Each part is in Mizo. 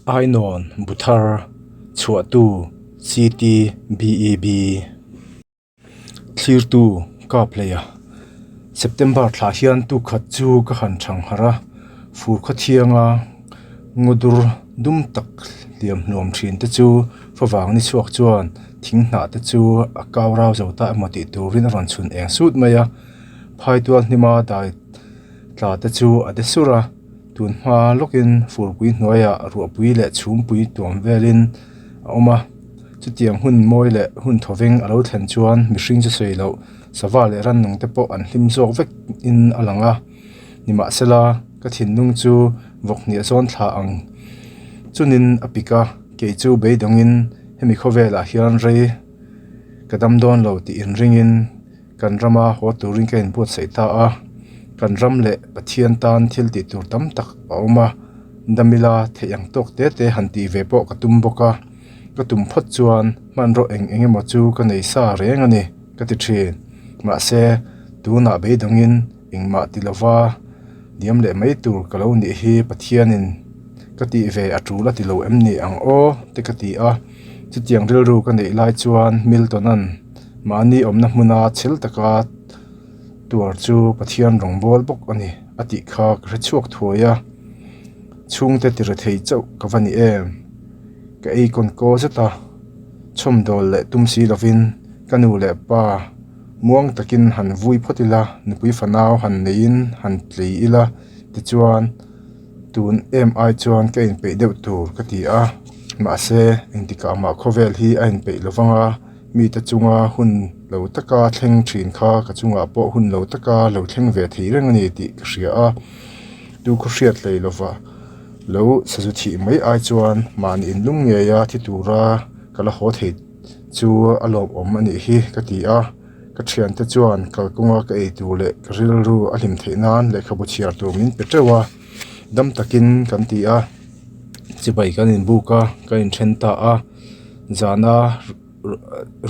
Ainawn Buthar chhuahtu CTBEB. Thlirtu kap lei a. September thlah hian tukhat chu ka han thang harh a, fur khawthianga ngawdur dum tak hliam hnuam thin te chu favang ni chhuak chuan thing hnah te chu a kau rau zo ta emaw tih turin a rawn chhun eng sut mai a. Phaitual hnima dai tla te chu a de sur a, tun hma lawkin furpui hnuaiah ruahpui leh chhumpui tuam velin a awm a. Chutiang hun mawi leh hun thawveng a lo thlen chuan mihring chu sawi loh sava leh rannung te pawh an hlim zawk vek in a lang a. Nimahsela ka thinlung chu vawk hniah zawn thla ang chunin a pik a, kei chu beidawngin hemi khawvelah hian rei ka dam dawn lo tih inringin Kan rama haw turin ka inbuatsaih ta a, kan ram leh Pathian tan thil tih tur tam tak a awm a, damila theih ang tawk te te han tih ve pawh ka tum bawk a, ka tum phawt chuan hmanraw eng eng emaw chu ka nei sa reng a ni ka ti thin. Mahse, tunah beidawngin engmah ti lova diam leh mai tur ka lo nih hi Pathianin ka tih ve a tul a ti lo em ni ang aw te ka ti a, chutiang rilru ka neih lai chuan Milton-a'n Mahni awmna hmuna chhel taka tuar chu Pathian rawngbâwl bawk a ni a tih kha ka hre chhuak thuai a, chhungte ti rethei chauh ka va ni em? Ka ei kawn kaw zet a, chhawmdawl leh tum si lovin ka nu leh pa muang takin han vui phawt ila, nupui fanau han neiin han tlei ila tichuan tun em ai chuan ka inpeih deuh tur ka ti a, mahse engtikah mah khawvel hi a inpeih lovang a. Mite chunga hun lo taka thleng thin kha ka chungah pawh hun lo taka lo thleng ve thei reng a ni tih ka hria a, tu khaw hriat hlei lova lo sazu thih mai ai chuan mahni inlum ngeia thi tura ka la haw thei chu a lawmawm a nih hi ka ti a, ka thiante chuan kalkawnga ka ei tur leh ka rilru a hlim theih nan lehkhabu chhiar tur min pe teuh a, dam takin kan ti a, chibai kan inbuk a, ka inthen ta a. Zana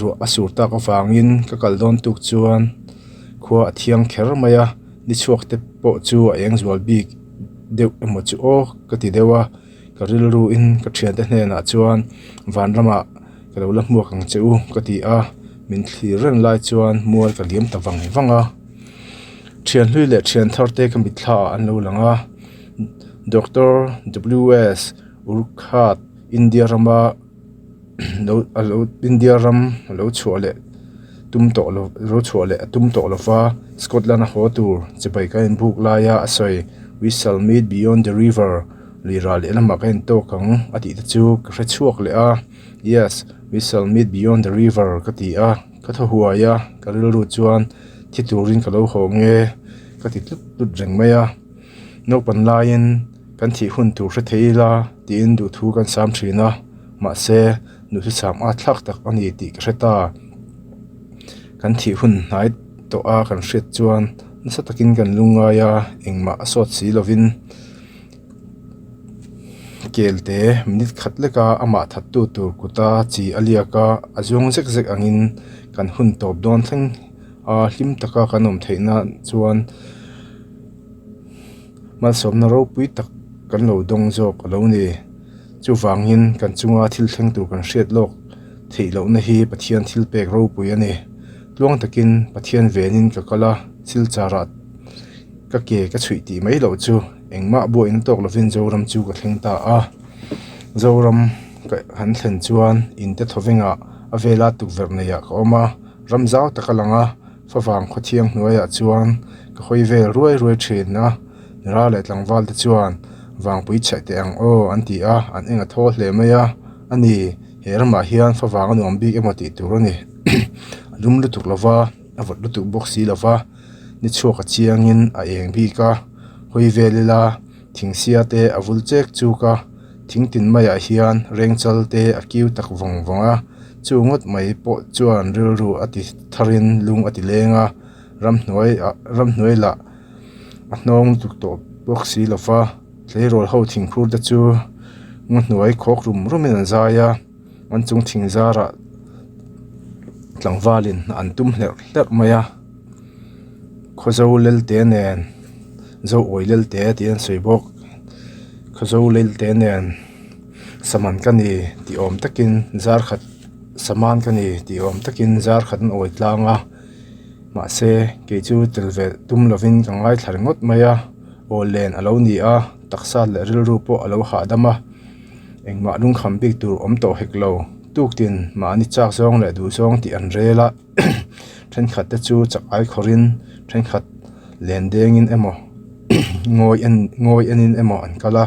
ruah a sur tak avangin ka kal dawn tuk chuan khua a thiang kher mai a, ni chhuak te pawh chu a eng zual bik deuh emaw chu aw ka ti deuh a, ka rilru in ka thiante hnenah chuan vanramah ka lo la hmuak ang che u ka ti a, min thlir reng lai chuan mual ka liam ta vang vang a. Thian hlui leh thian thar te ka mitthla ah an lo lang a, Doctor WS Urkhat. India rama lo a lo India ram a lo chhuah leh tum tawh lo lo chhuah leh a tum tawh lo va Scotland a haw tur chibai ka inbuk laia a sawi we shall meet beyond the river lui ral leh lamah ka intawk ang a tih te chu ka hre chhuak leh a yes we shall meet beyond the river ka ti a ka thaw huai a ka rilru chuan thi turin ka lo haw nge ka ti tlut tlut reng mai a naupang laiin. Kan thih hun tur hre thei ila tiin duhthu kan sam thin a, mahse nuhlisam a thlak tak a ni tih ka hre ta. Kan thih hun hnai tawh a kan hriat chuan nasa takin kan lungngai a, engmah a sawt si lovin kelte minute khat leka amah thattu tur kuta chi a liak a, a zuang zek zek angin kan hun tawp dawn thleng a, hlim taka kan awm theih nan chuan. Malsawmna ropui tak kan lo dawng zawk a lo ni. Chuvangin kan chunga thil thleng tur kan hriat lawk theih lohna hi Pathian thil pek ropui a ni. Tluang takin Pathian venin ka kal a, silcharah ka ke ka chhuih tih mai loh chu engmah buaina tawk lovin Zoram chu ka thleng ta a. Zoram ka han thlen chuan inte thawvengah a vela tukverh neiah ka awm a, ram zau tak a lang a. Favang khawthiang hnuaiah chuan ka hawi vel ruai ruai thin a, nula leh tlangval te chuan vangpui chheh teh ang aw an ti a, an eng a thawl hle mai a, a ni he ramah hian favang a nuam bik emaw tih tur a ni a lum lutuk lo va a vawt lutuk bawk si lo va ni chhuak a chiangin a eng bik a hawi vel ila thingsia te a vul chek chuk a. Thing tin maiah hian rengchal te a kiu tak vawng vawng a, chu ngawt mai pawh chuan rilru a ti tharin lung a ti leng a, ramhnuai ah ramhnuai lah a hnawng lutuk tawh bawk si lo va, tleirawl ho thingkhur te chu ngaw hnuai khawk rum rum in an zai a, an chung thing zarah tlangvalin an tum hlerh hlerh mai a, Khawzo Lelte nen Zoawi Lelte tih an sawi bawk. Khawzo Lelte nen. Saman ka ni tih awm takin zar khat saman ka ni tih awm takin zar khat an awi tlang a mahse kei chu tel ve tum lovin ka ngaithla ringawt mai a aw len a lo ni a taksa leh rilru pawh a lo hahdam a engmah lungkham bik tur awm tawh hek lo tuktin mahni chak zawng leh duh zawng tih an rel a thenkhat te chu chak ai khawrh in thenkhat len dengin emaw ngawi en ngawi enin emaw an kal a.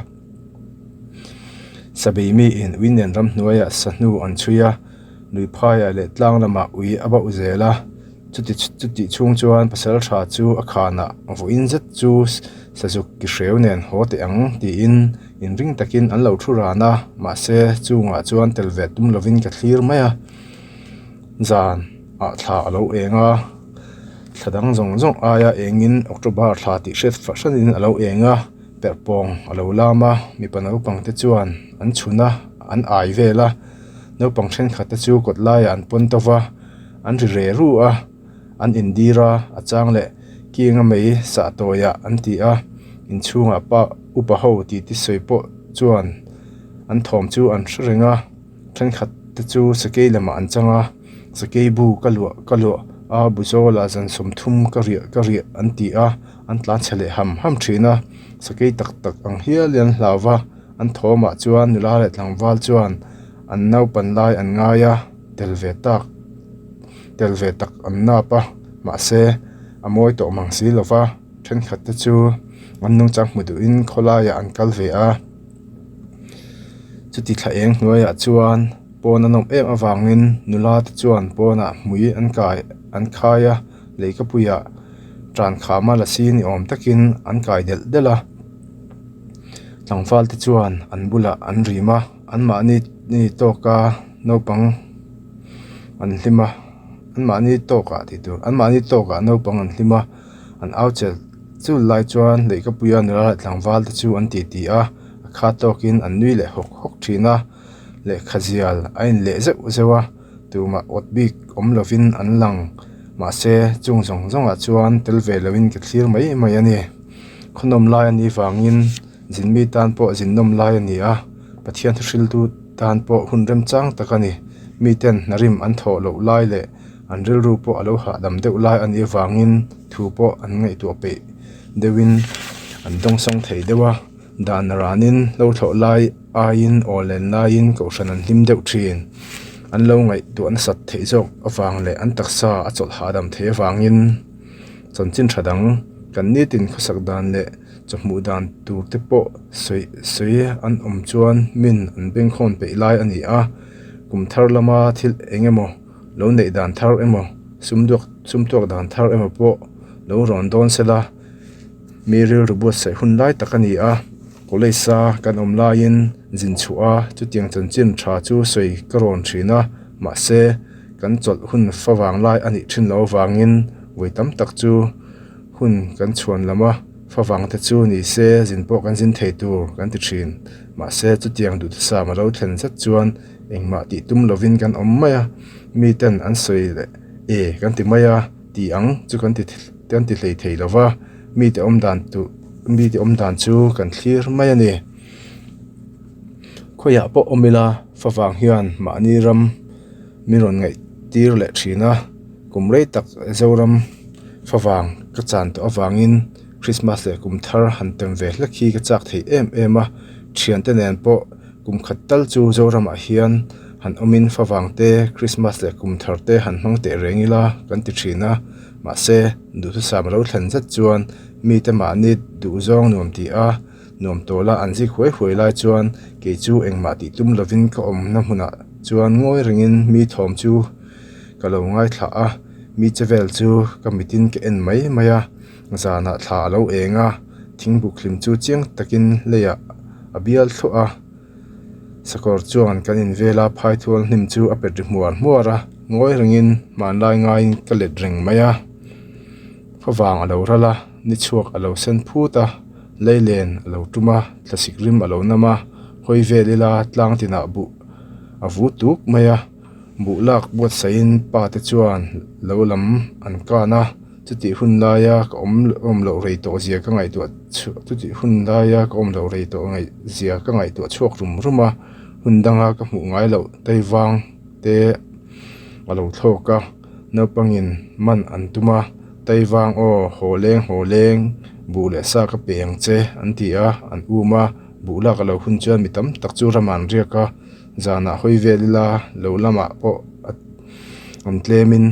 Sabei miin ui nen ramhnuaiah sahnu an chhui a, lui phaiah leh tlang lamah ui a bauh zel a. Chuti chutih chhung chuan pasal tha chu a khanah vawiin zet chu sazuk ki hreu nen haw teh ang tiin inring takin an lo thu ran a, mahse chungah chuan tel ve tum lovin ka thlir mai a. Zan ah thla a lo eng a, thla dang zawng zawng aia engin October thla tih hriat fahranin a lo eng a. Perhpawng a lo lam a, mipa naupang te chuan an chhun a, an ai vel a, naupang thenkhat te chu kawt laiah an pawn tawp a, an ri re ru a, an indir a, a chang leh king a mei sah tawiah an ti a, inchhungah pa upa ho titi sawi pawh chuan an thawm chu an hre reng a. Thenkhat te chu sakei lamah an chang a, sakei bu ka luah ka luah a bu zawlah zan 30 ka riah ka riah an ti a, an tlan chhe leh ham ham thin a, sakei tak tak ang hial in an hlau va, an thawmah chuan nula leh tlangval chuan an naupan lai an ngai a, tel ve tak tel ve tak an nap a, mahse a mawi tawh mang si lo va, thenkhat te chu an nungchang hmu duhin khawlaiah an kal ve a. Chuti thla eng hnuaiah chuan pawn a nawm em avangin nula te chuan pawnah hmui an kai an khai a leikapuiah tan khama lasi ni awm takin an kai delh delh a tlangval te chuan an bulah an rim a anmahni ni tawka naupang an hlim a anmahni tawkah tih tur anmahni tawkah naupang an hlim a an au chelh. Chu lai chuan leihkapuia nula leh tlangval te chu an ti ti a, a khat tawkin an nui leh hawk hawk thin a, lehkha zial a in leh zeuh zeuh a, tumah awt bik awm lovin an lang. Mahse, chung zawng zawngah chuan tel ve loin ka thlir mai mai a ni. Khawnawm lai a nih vangin zinmi tan pawh zinnawm lai a ni a, Pathian thuhriltu tan pawh hun remchang tak a ni. Miten hnarim an thawh loh lai leh an rilru pawh a lo hahdam deuh lai a nih avangin thu pawh an ngaihtuah peih deuhin an dawngsawng thei deuh a, dan ranin lo thlawh lai aiin aw len laiin kohhran an hlim deuh thin. An lo ngaihtuah nasat theih zawk avang leh an taksa a chawlh hahdam theih avangin chanchin tha dang kan nitin khawsak dan leh chawhmuh dan tur te pawh sawi sawi an awm chuan min an bengkhawn peih lai a ni a, kum thar lama thil eng emaw lo neih dan thar emaw sum duak sum tuak dan thar emaw pawh lo rawn dawn se la mi rilru buatsaih hun lai tak a ni a college a kan awm laiin zin chhuah a chutiang chanchin tha chu sawi ka rawn thin a mahse kan chawlh hun fa vang lai a nih thin loh avangin vawi tam tak chu hun kan chhuan lam a fa vang te chu ni se zin pawh kan zin thei tur kan ti thin mahse chutiang duhthusam a lo thlen zet chuan. Engmah tih tum lovin kan awm mai a, miten an sawi leh e kan ti mai a tih ang chu kan ti kan ti hlei thei lo va, mite awm dan tu mite awm dan chu kan thlir mai a ni. Khawiah pawh awm ila favang hian mahni ram min rawn ngaih tir leh thin a, kum rei tak Zoram favang ka chan tawh avangin Krismas leh kum thar han tem ve hlek hi ka chak thei em em a, thiante nen pawh. Kum khat tal chu Zoramah hian han awmin favang te, Christmas leh kum thar te han hmang teh reng ila kan ti thin a, mahse duhthusam a lo thlen zet chuan mite mahni duhzawng nuam ti a, nuam tawla an zik huai huai lai chuan kei chu engmah tih tum lovin ka awmna hmunah chuan ngawi rengin mi thawm chu ka lo ngaithla a, mi che vel chu ka mitin ka en mai mai a. Zanah thla a lo eng a, thingbuk hlim chu chiang takin leiah a bial thluah a, sakawr chuan kan in vela phaithual hnim chu a pet ri hmuar hmuar a, ngawi rengin hmanlai ngaiin ka let reng mai a, favang a lo ral a, ni chhuak a lo sen phut a, leilen a lo tum a, thlasik rim a lo nam a, hawi vel ila tlang tinah buh a vu tuk mai a. Buh lak buatsaihin pa te chuan lo lam an kan a, chutih hun laia ka awm awm loh rei tawh zia ka ngaihtuah chhuah chutih hun laia ka awm loh rei tawh ngaih zia ka ngaihtuah chhuak rum rum a. Hmun danga ka hmuh ngai loh Taivang te a lo thlawk a, naupangin man an tum a, Taivang aw, haw leng haw leng, buh leh sa ka pe ang che an ti a, an um a, buh lak a lo hun chuan mi tam tak chu ramah an riak a, zanah hawi vel ila lo lamah pawh an tlemin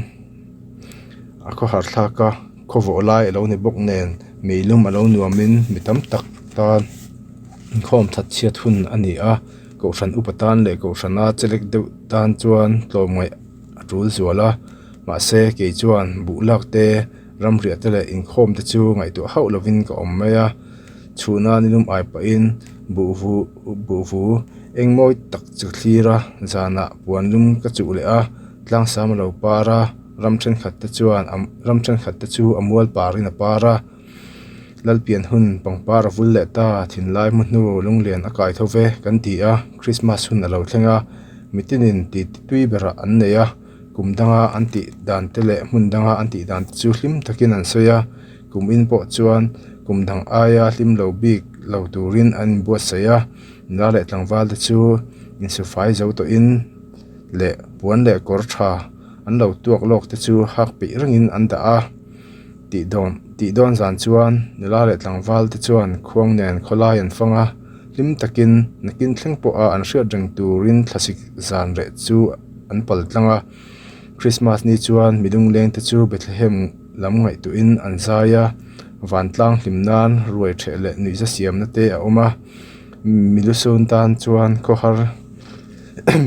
a khawhar thlak a, khawvawh lai a lo ni bawk nen meilum a lo nuamin mi tam tak tan inkhawm that chhiat hun a ni a, kohhran upa tan leh kohhrana chelek deuh tan chuan tlawmngaih a tul zual a, mahse kei chuan buh lak te ramriah te leh inkhawm te chu ngaihtuah hauh lovin ka awm mai a, chhuna nilum ai pahin buh vu buh vu eng mawi tak chu thlir a, zanah puan lum ka chuh leh a, tlangsam a lo par a, ram thenkhat te chuan ram thenkhat te chu a mual parin a par a, Lalpian hun pangpar a vul leh ta, thinlai hmu hnu lunglian a kai tho ve kan ti a, Christmas hun a lo thleng a, mitinin ti tui berah an nei a, kum danga an tih dan te leh hmun danga an tih dan te chu hlim takin an sawi a, kum in pawh chuan kum dang aia hlim lo bik lo turin an inbuatsaih a, nula leh tlangval te chu insufai zo tawhin leh puan leh kawr tha an lo tuak lawk te chu hak peih rengin an dah a. Tih dawn tih dawn zan chuan nula leh tlangval te chuan khuang nen khawlai an fang a, hlim takin nakin thleng pawha an hriat reng turin thlasik zan reh chu an pal tlang a. Krismas ni chuan mi lungleng te chu Bethlehem lam ngaihtuahin an zai a, vantlang hlim nan ruai ṭheh leh nuihza siamna te a awm a, mi lusun tan chuan khawhar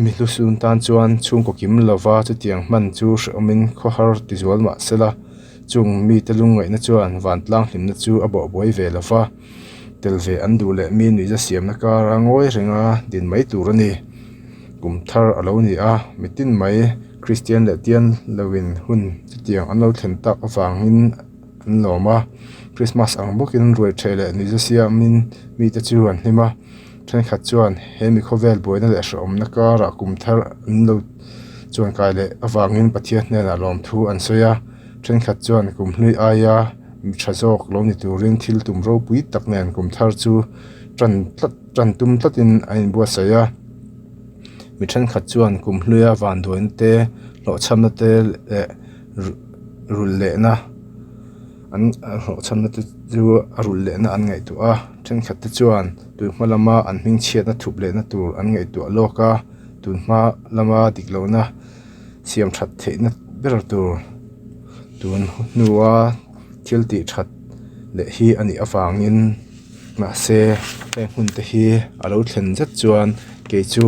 mi lusun tan chuan chhungkaw kim lova chutiang hman chu hrehawmin khawhar tizual mah sela. Chung mite lungngaihna chuan vantlang hlimna chu a bawhbuai ve lo va, tel ve an duh leh mi nuihza siamna kara ngawi renga din mai tur a ni. Kum thar a lo ni a, mitin mai Kristian leh Tian loin hun chutiang an lo thlen tak avangin an lawm a, Krismas ang bawkin ruai ṭheh leh nuihza siamin mite chu an hlim a, thenkhat chuan he mi khawvel buaina leh hrehawmna karah kum thar an lo chuankai leh avangin Pathian hnenah lawmthu an sawi a. Thenkhat chuan kum hlui aia mi tha zawk lo ni turin thil tum ropui tak nen kum thar chu tan tlat tan tum tlatin a inbuatsaih a. Mi thenkhat chuan kum hluia vanduaina te, hlawhchhamna te leh rulh lehna an hlawhchhamna te chu a rulh lehna an ngaihtuah a. Thenkhat te chuan tunhma lama an hmingchhiatna thup lehna tur an ngaihtuah lawk a, tunhma lama dik lohna. Siam that theihna ber tur tun hnua thil tih that leh hi a nih avangin mahse heng hun te hi a lo thlen zet chuan kei chu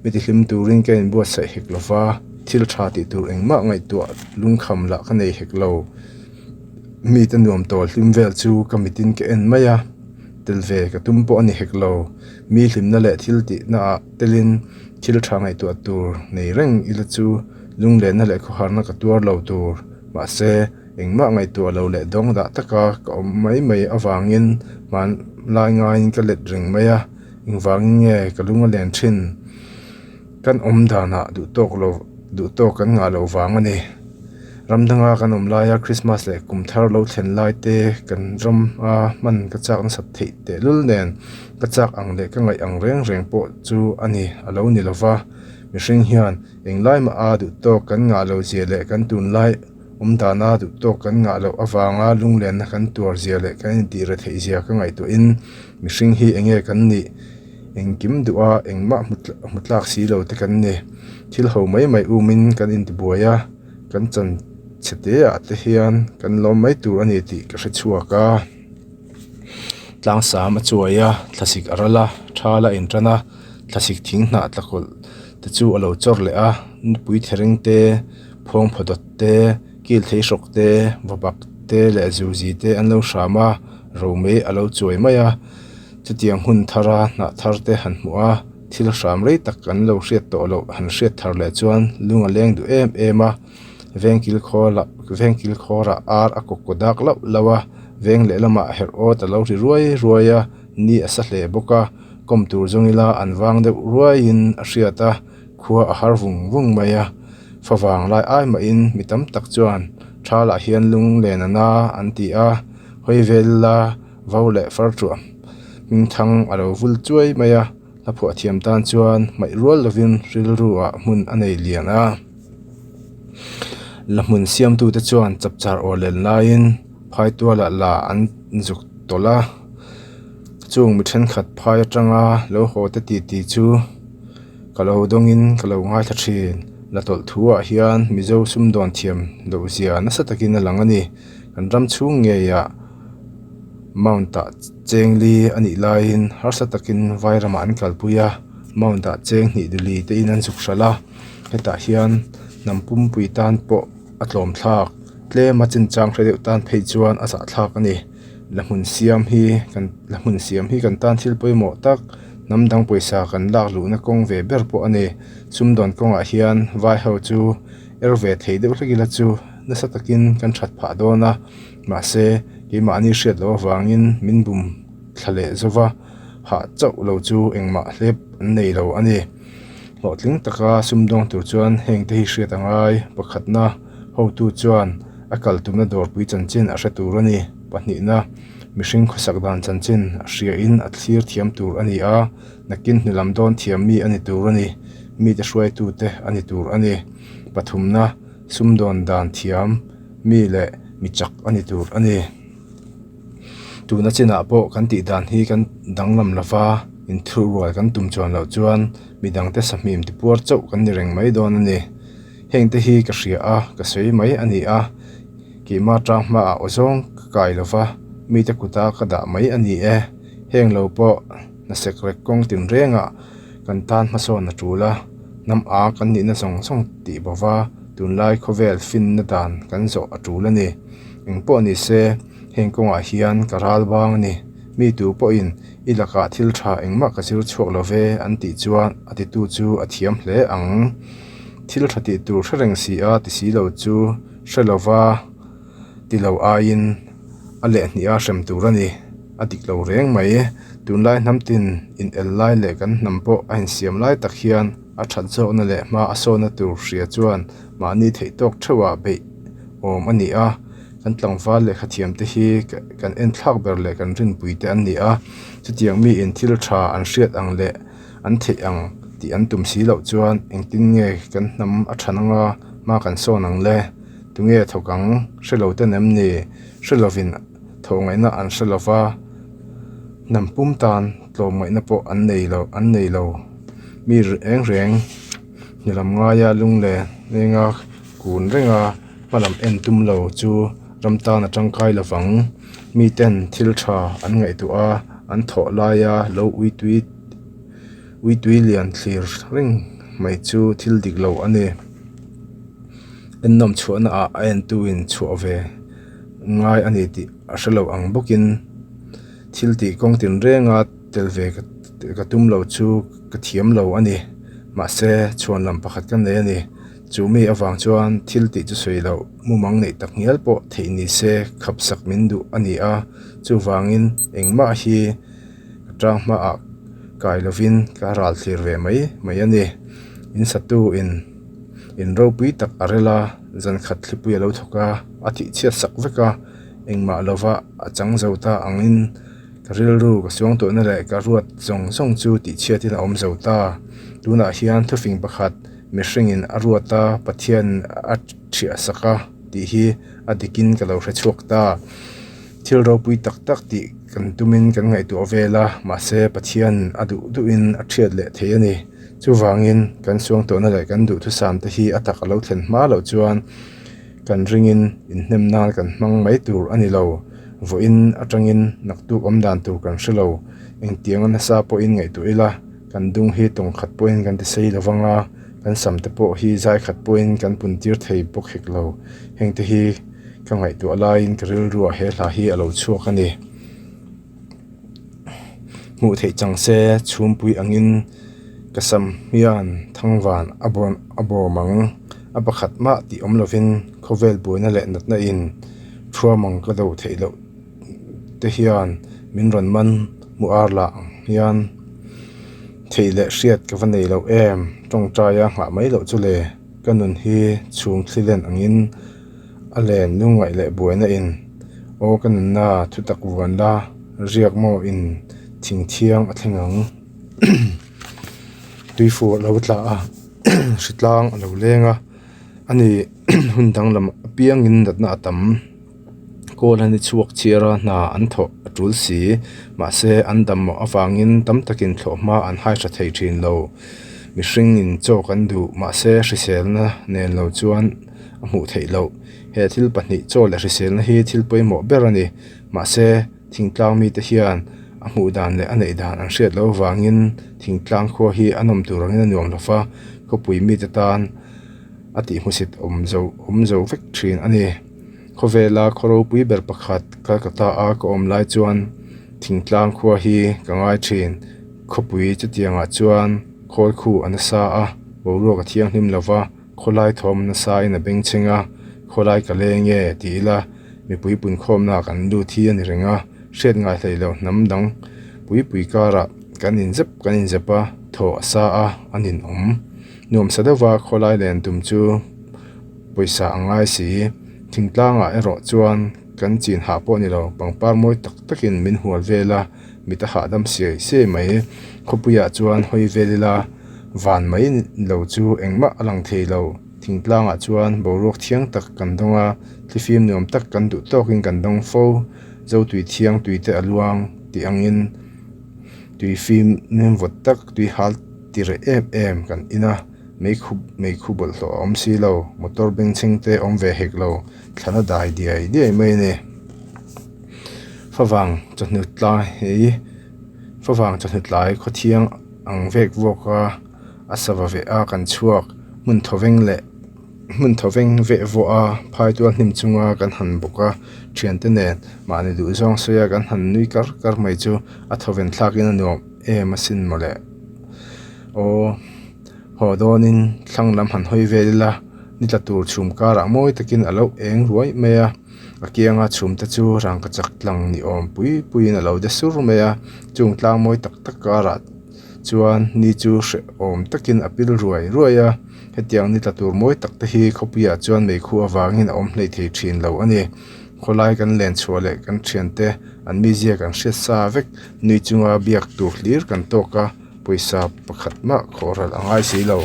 mi ti hlim turin ka inbuatsaih hek lo va, thil tha tih tur engmah ngaihtuah lungkham lah ka nei hek lo. Mite nuam tawl hlim vel chu ka mitin ka en mai a, tel ve ka tum pawh a ni hek lo. Mi hlimna leh thil tihna ah telin. Thil tha ngaihtuah tur nei reng ila chu lunglenna leh khawharna ka tuar lo tur. Mahse, engmah ngaihtuah lo leh dawng dah taka ka awm mai mai avangin hmanlai ngaiin ka let reng mai a, engvangin nge ka lung a len thin? Kan awm danah duhtawk lo duhtawk kan ngah loh vang a ni. Ram danga kan awm laia Krismas leh kum thar lo thlen lai te kan ram a hman ka chak nasat theih tehlul nen ka chak ang leh ka ngaih ang reng reng pawh chu a ni a lo ni lova. Mihring hian englai mah a duhtawk kan ngah loh zia leh kan tunlai awm dana duhtawk kan ngah loh avanga lunglenna kan tuar zia leh kan intih re theih zia ka ngaihtuahin mihring hi enge kan nih engkim duha engmah hmu tlak si lo te kan ni. Thil ho mai mai umin kan intibuai a, kan chan chhe te ah te hian kan lawm mai tur a ni tih ka hre chhuak a. Tlangsam a chuai a, thlasik a ral a, thal a intan a, thlasik thing hnah tlakawlh te chu a lo chawr leh a, nupui thereng te, phawngphaw dawt te, kil thei hrawk te, vabak te leh zuzi te an lo hram a, romei a lo chuai mai a. Chutiang hun thara hnah thar te han hmuh a, thil hram rei tak kan lo hriat tawh loh han hriat thar leh chuan lung a leng duh em em a, vengkil khawlah vengkil khawrah ar a kaw kaw dak lauh lauh a, veng lehlamah herh awt a lo ri ruai ruai a, ni a sa hle bawk a, kawm tur zawng ila an vang deuh ruaiin a hriat a, khua a har vung vung mai a, favang lai ai mahin mi tam tak chuan thalah hian lung len a na an ti a, hawi vel ila. Vau leh far ṭuah hming thang a lo vul chuai mai a. Hla phuah thiam tan chuan hmaih rual lovin rilru ah hmun a nei lian a. La hmun siamtute chuan chapchar aw len laiin phaitualah la an zuk tawlh a. Chung mi thenkhat phai atanga lo haw te titi chu ka lo dawngin ka lo ngaithla thin. La tawlh thu ah hian Mizo sumdawn thiam loh zia nasa takin a lang a ni. Kan ram chhung ngeiah Mount ah chengli a nih laiin harsa takin Vairamah an kalpui a, Mount ah cheng hnih duli te in an zuk hralh a. Hetah hian hnam pumpui tan pawh a tlawm thlak, tlem a chinchang hre deuh tan phei chuan a zahthlak a ni. La hmun siam hi kan la hmun siam hi kan tan thil pawimawh tak hnam dang pawisa kan lak luhna kawng ve ber pawh a ni. Sumdawn kawngah hian vai ho chu er ve thei deuh hlek ila chu nasa takin kan that phah dawn a, mahse keimahni hriat loh avangin min bum thla leh zova hah chauh lo chu engmah hlep an nei lo a ni. Hlawhtling taka sumdawng tur chuan heng te hi hriat a ngai. Pakhatna, hotu chuan a kal tumna dawrpui chanchin a hre tur a ni. Pahnihna, mihring khawsak dan chanchin a hriain a thlir thiam tur a ni a, nakin hnulam dawn thiam mi a ni tur a ni, mite hruaitute a ni tur a ni. Pathumna, sumdawn dan thiam mi leh mi chak a ni tur a ni. Tuna chinah pawh kan tih dan hi kan danglam lova inthurual kan tum chuan loh chuan midangte sahmim tipuar chauh kan ni reng mai dawn a ni. Hengte hi ka hria a, ka sawi mai a ni a, keimah tang hmaah aw zawng ka kai lova mite kuta ka dah mai a ni e. Heng lo pawh hnasekrek kawng tinrengah kan tan hmasawn a tul a, hnam a kan nihna zawng zawng tih bova tunlai khawvel finna dan kan zawh a tul a ni. Eng pawh ni se, heng kawngah hian ka ral bang a ni. Mi tu pawhin i lakah thil tha engmah ka zir chhuak lo ve an tih chuan a titu chu a thiam hle ang. Thil tha tih tur hre reng si a ti si lo chu hre lova ti lo aiin a lehhnih a hrem tur a ni. A dik lo reng mai. Tunlai hnam tin in el lai leh kan hnam pawh a insiam lai tak hian a that zawkna leh hma a sawna tur hria chuan mahni theih tawk theuhah beih awm a ni a, kan tlangval lehkha thiam te hi kan en thlak ber leh kan rinpui te an ni a, chutiang miin thil tha an hriat ang leh an theih ang tih an tum si loh chuan engtin nge kan hnam a than anga hma kan sawn ang le? Tunge thawk ang? Hre lo ten em ni? Hre lovin thawh ngaihna an hre lo va, hnam pum tan tlawm ngaihna pawh an nei lo an nei lo. Mi reng reng hnulam ngaia lunglen lenga kun renga hmalam en tum lo chu ram tan a tangkai lo vang. Miten thil tha an ngaihtuah a, an thawh laia lo uitui uitui lian thlir reng mai chu thil dik lo a ni. Ennawm chhuahna ah a entuin chhuah ve ngai a ni tih a hre lo ang bawkin thil tih kawng tinrenga tel ve ka tum lo chu ka thiam lo a ni. Mahse chhuanlam pakhat ka nei a ni. Chu mi avang chuan thil tih chu sawi loh mumang neih tak ngial pawh theih ni se khap sak min duh a ni a, chuvangin engmah hi ka tang hmaah kai lovin ka ral thlir ve mai mai a ni. In satu in in ropui tak a rel a, zan khat thlipui a lo thawk a, a thih chhiat sak vek a, engmah lova a chang zo ta angin Ka rilru ka suang tawhna leh ka ruat zawng zawng chu tihchhiatin a awm zo ta. Tunah hian thufing pakhat mihringin a ruat a, Pathianin a thiah sak a tih hi a dikin ka lo hre chhuak ta. Thil ropui tak tak tih kan tumin kan ngaihtuah vel a, mahse Pathianin a duh duhin a thiat leh thei a ni. Chuvangin kan suang tawhna leh kan duhthusam te hi a tak a lo thlen hma loh chuan Kan ringin inhnem nan kan hmang mai tur a ni lo. Vawiin atangin naktuk awm dan tur kan hre lo. Engtianga nasa pawhin ngaihtuah ila, kan dung hi tawng khat pawhin kan ti sei lo vang a, kan sam te pawh hi zai khat pawhin kan pun tir thei bawk hek lo. Hengte hi ka ngaihtuah laiin ka rilruah he hla hi a lo chhuak a ni. Hmuh theih chang se chhumpui angin ka sam hian thangvan a bawn a bawm ang. A pakhat mah tih awm lovin khawvel buaina leh natna in thuam ang ka do theih loh te hian min rawn man hmu ar lah ang hian theih leh hriat ka va nei loh em tawngtaia nghah mai loh chu le ka nun hi chhung thli len angin A len lungngaih leh buaina in aw ka nunna thutak vuan la riak maw in thing thiang a thleng ang. Tuifur a lo tla a hritlang a lo leng a a ni hun danglam apiangin natna a tam. Kawl an i chhuak chhiar a hna an thawh a tul si mahse an dam mawh avangin tam takin thlawh hma an hai tha thei thin lo. Mihringin chaw kan duh mahse hriselna nen lo chuan a hmuh theih loh. He thil pahnih chaw leh hriselna hi thil pawimawh ber a ni. Mahse thingtlang mite hian a hmuh dan leh a neih dan an hriat loh avangin thingtlang khua hi a nawm tur angin a nuam lo va, khawpui mite tan a tihhmusit awm zo awm zo vek thin a ni. Khawvela khaw ropui ber pakhat Calcutta a ka awm lai chuan thingtlang khua hi ka ngai thin. Khawpui chutiangah chuan khawl khu a nasa a, boruak a thianghlim lo va, khawlai thawm nasa in a bengchheng a, khawlai ka leng e ti ila mipui punkhawmna kan lut hi a ni reng a, hriat ngai hlei lo hnam dang pui pui karah kan inzep kan inzep a, thaw a sa a, a ninawm. Nuamsa deuhva khawlai len tum chu. Pawisa a ngai si. Thingtlangah erawh chuan kan chin hah pawh ni lo, pangpar mawi tak takin min hual vel a, mit a hahdam siai siai mai. Khawpuiah chuan hawi vel ila van mai lo chu engmah a lang thei lo. Thingtlangah chuan boruak thiang tak kan dawng a, thlifim nuam tak kan duh tawkin kan dawng fo. Zotui thiang tuite a luang tih angin tuifim nem vawt tak tui hal ti reh em em kan in a. Meikhu meikhu bawlhhlawh a awm si lo, motor bengchheng te awm ve hek lo, thlan a dai diai diai mai a ni. Favang chawhnu tlai hi favang chawhnu tlai khawthiang ang vek vawk a, a sava veh a kan chhuak hmun thawveng leh hmun thawveng veh vawh a phaitual hnim chunga kan han bawk a, thiante nen mahni duhzawng sawi a kan han nui kar kar mai chu a thawven thlakin a nuam em asin mawle. Aw. Haw dawnin thlang lam han hawi vel ila ni tla tur chhum karah mawi takin a lo eng ruai mai a, a kianga chhum te chu rangkachak tlang ni awm pui puiin a lo de sur mai a, chung tlang mawi tak tak karah chuan ni chu hrehawm takin a pil ruai ruai a, hetiang ni tla tur mawi tak te hi khawpuiah chuan meikhu avangin a awm hleih thei thin lo a ni. Khawlai kan len chhuah leh kan thiante an mizia kan hriat sa vek nui chunga biak tur hlir kan tawk a. Pawisa pakhat mah khawhral a ngai si lo.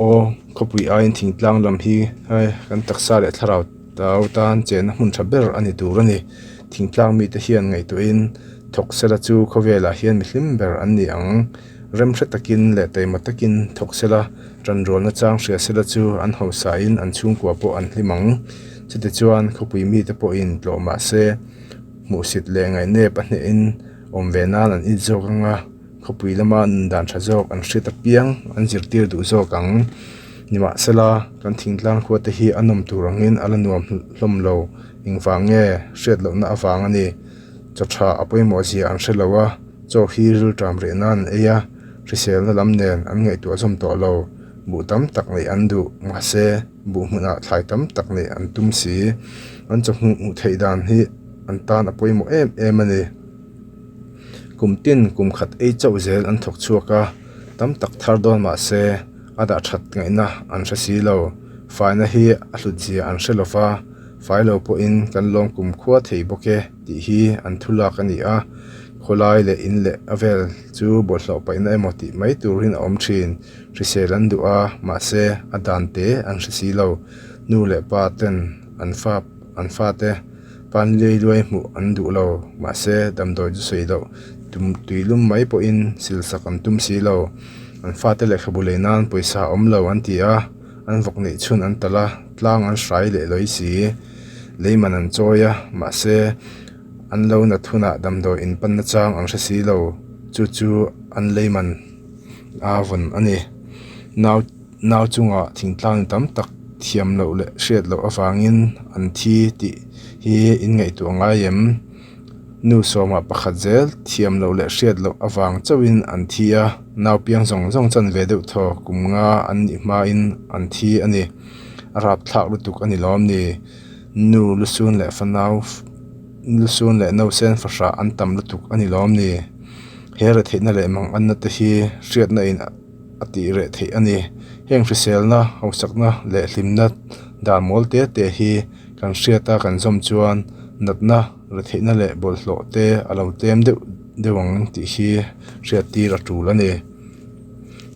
Aw, khawpui aiin thingtlang lam hi hei kan taksa leh thlarau tau tan chenna hmun tha ber a ni tur a ni. Thingtlang mite hian ngaihtuahin thawk sela chu khawvelah hian mihlim ber an ni ang. Remhre takin leh taima takin thawk sela, tanrualna chang hria sela chu an hausain an chhungkua pawh an hlim ang. Chutichuan khawpui mite pawhin tlawh mah se hmuhsit leh ngaihnep a hnehin, Awm ve nan an it zawk ang a, khawpui lama nun dan tha zawk an hriat apiang an zirtir duh zawk ang. Nimahsela, kan thingtlang khua te hi a nawm tur angin a la nuam hlawm lo. Engvang nge? Hriat lohna avang a ni. Chaw tha a pawimawh zia an hre lo a, chaw hi rilṭam reh nan an ei a, hriselna lam nen an ngaihtuah zawm tawh lo. Buh tam tak neih an duh, mahse, buh hmunah thlai tam tak neih an tum si. An chaw hmuh hmuh theih dan hi an tan a pawimawh em em a ni. Kum tin kum khat ei chauh zel an thawk chhuak a, tam tak thar dawn mah se a dah that ngaihna an hre si lo. Faina hi a hlut zia an hre lo va, fai lo pawhin kan lawm kum khua thei bawk e tih hi an thu lak a ni a. Khawlai leh in leh a vel chu bawlhhlawh paihna emaw tih mai turin a awm thin. Hrisel an duh a, mahse a dan te an hre si lo. Nu leh pa ten an fa an fate. Pan liai luai hmuh an duh lo, mahse damdawi chu sawi loh tum tui lum mai pawhin sil sak an tum si lo. An fate lehkhabu lei nan pawisa a awm lo an ti a, an vawk neih chhun an talh a, tlang an hrai leh lawi si. Lei man an chawi a, mahse an lo nat hunah damdawi in panna chang an hre si lo, chu chu an lei man a vawn a ni. Nau. Nau chungah thingtlang tam tak thiam loh leh hriat loh avangin an thi tih hi in ngaihtuah ngai em? Nu sawmah pakhat zel thiam loh leh hriat loh avang chauhin an thi a, nau piang zawng zawng chan ve deuh thaw kum nga an nih hmain an thi a ni. A rapthlak lutuk a ni lawm ni? Nu lusun leh fanau lusun leh nausen fahrah an tam lutuk a ni lawm ni? He retheihna leh manganna te hi hriatna in a tih reh theih a ni. Heng hriselna, hausakna leh hlimna dan mawl te te hi kan hriat a kan zawm chuan natna, retheihna leh bawlhhlawh te a lo tlem deuh deuh ang tih hi hriat tir a tul a ni.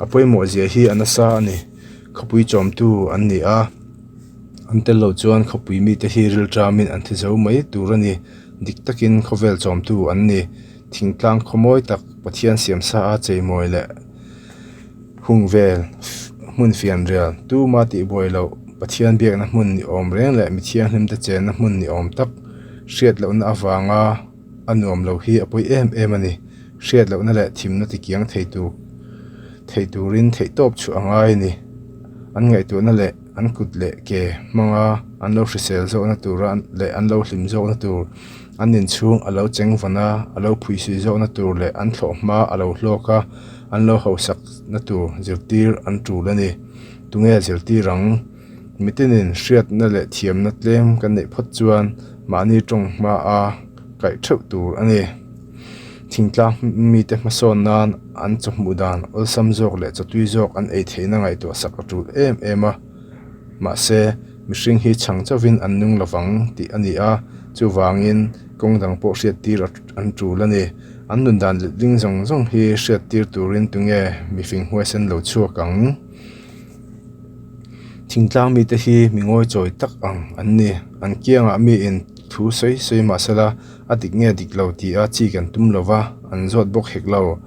A pawimawh zia hi a nasa a ni. Khawpui chawmtu an ni a, an tel lo chuan khawpui mite hi rilṭamin an thi zo mai tur a ni. Dik takin khawvel chawmtu an ni. Thingtlang khawmawi tak Pathian siamsa a cheimawi leh hung vel hmun fianrial tuma tihbuai loh Pathian biakna hmun ni awm reng leh mithianghlim te chenna hmun ni awm tak hriat lohna avanga a nuam lo hi a pawi em em a ni. Hriat lohna leh thimna tikiang thei tur thei turin theihtawp chhuah a ngai a ni. An ngaihtuahna leh an kut leh ke hmanga an lo hrisel zawkna tura leh an lo hlim zawkna tur An inchhung a lo cheng vawn a, a lo phuisui zawkna tur leh an thlawh hma a lo hlawk a, an lo hausakna tur zirtir an tul a ni. Tunge zirtir ang? Mitinin hriatna leh thiamna tlem kan neih phawt chuan mahni tawng hma a kaih theuh tur a ni. Thingtlang mite hmasawn nan an chawhmuh dan awlsam zawk leh chawtui zawk an ei theihna ngaihtuah sak a tul em em a. Mahse, mihring hi chhang chauhin an nung lovang tih a ni a, chuvangin kawng dang pawh hriattir an tul a ni. An nun dan letling zawng zawng hi hriattir turin tunge mifing huaisen lo chhuak ang? Thingtlang mite hi mi ngawi chawi tak ang an ni. An kiangah miin thu sawi sawi mahsela a dik nge dik lo tih a chi kan tum lova, an zawt bawk hek lo.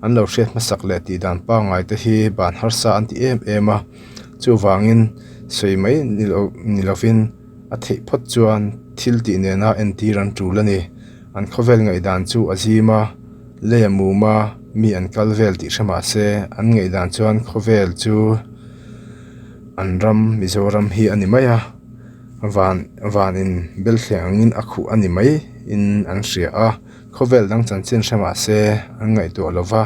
An lo hriat hmasak leh tih dan pangngai te hi ban harsa an ti em em a. Chuvangin sawi mai ni lovin a theih phawt chuan thil tih nena entir an tul a ni. An khawvel ngaihdan chu a zim a, lei a mum a, mi an kal vel tih hre mah se an ngaihdan chuan khawvel chu an ram Mizoram hi a ni mai a, van vanin belthleng angin a khuh a ni mai in an hria a, khawvel dang chanchin hre mah se an ngaihtuah lova.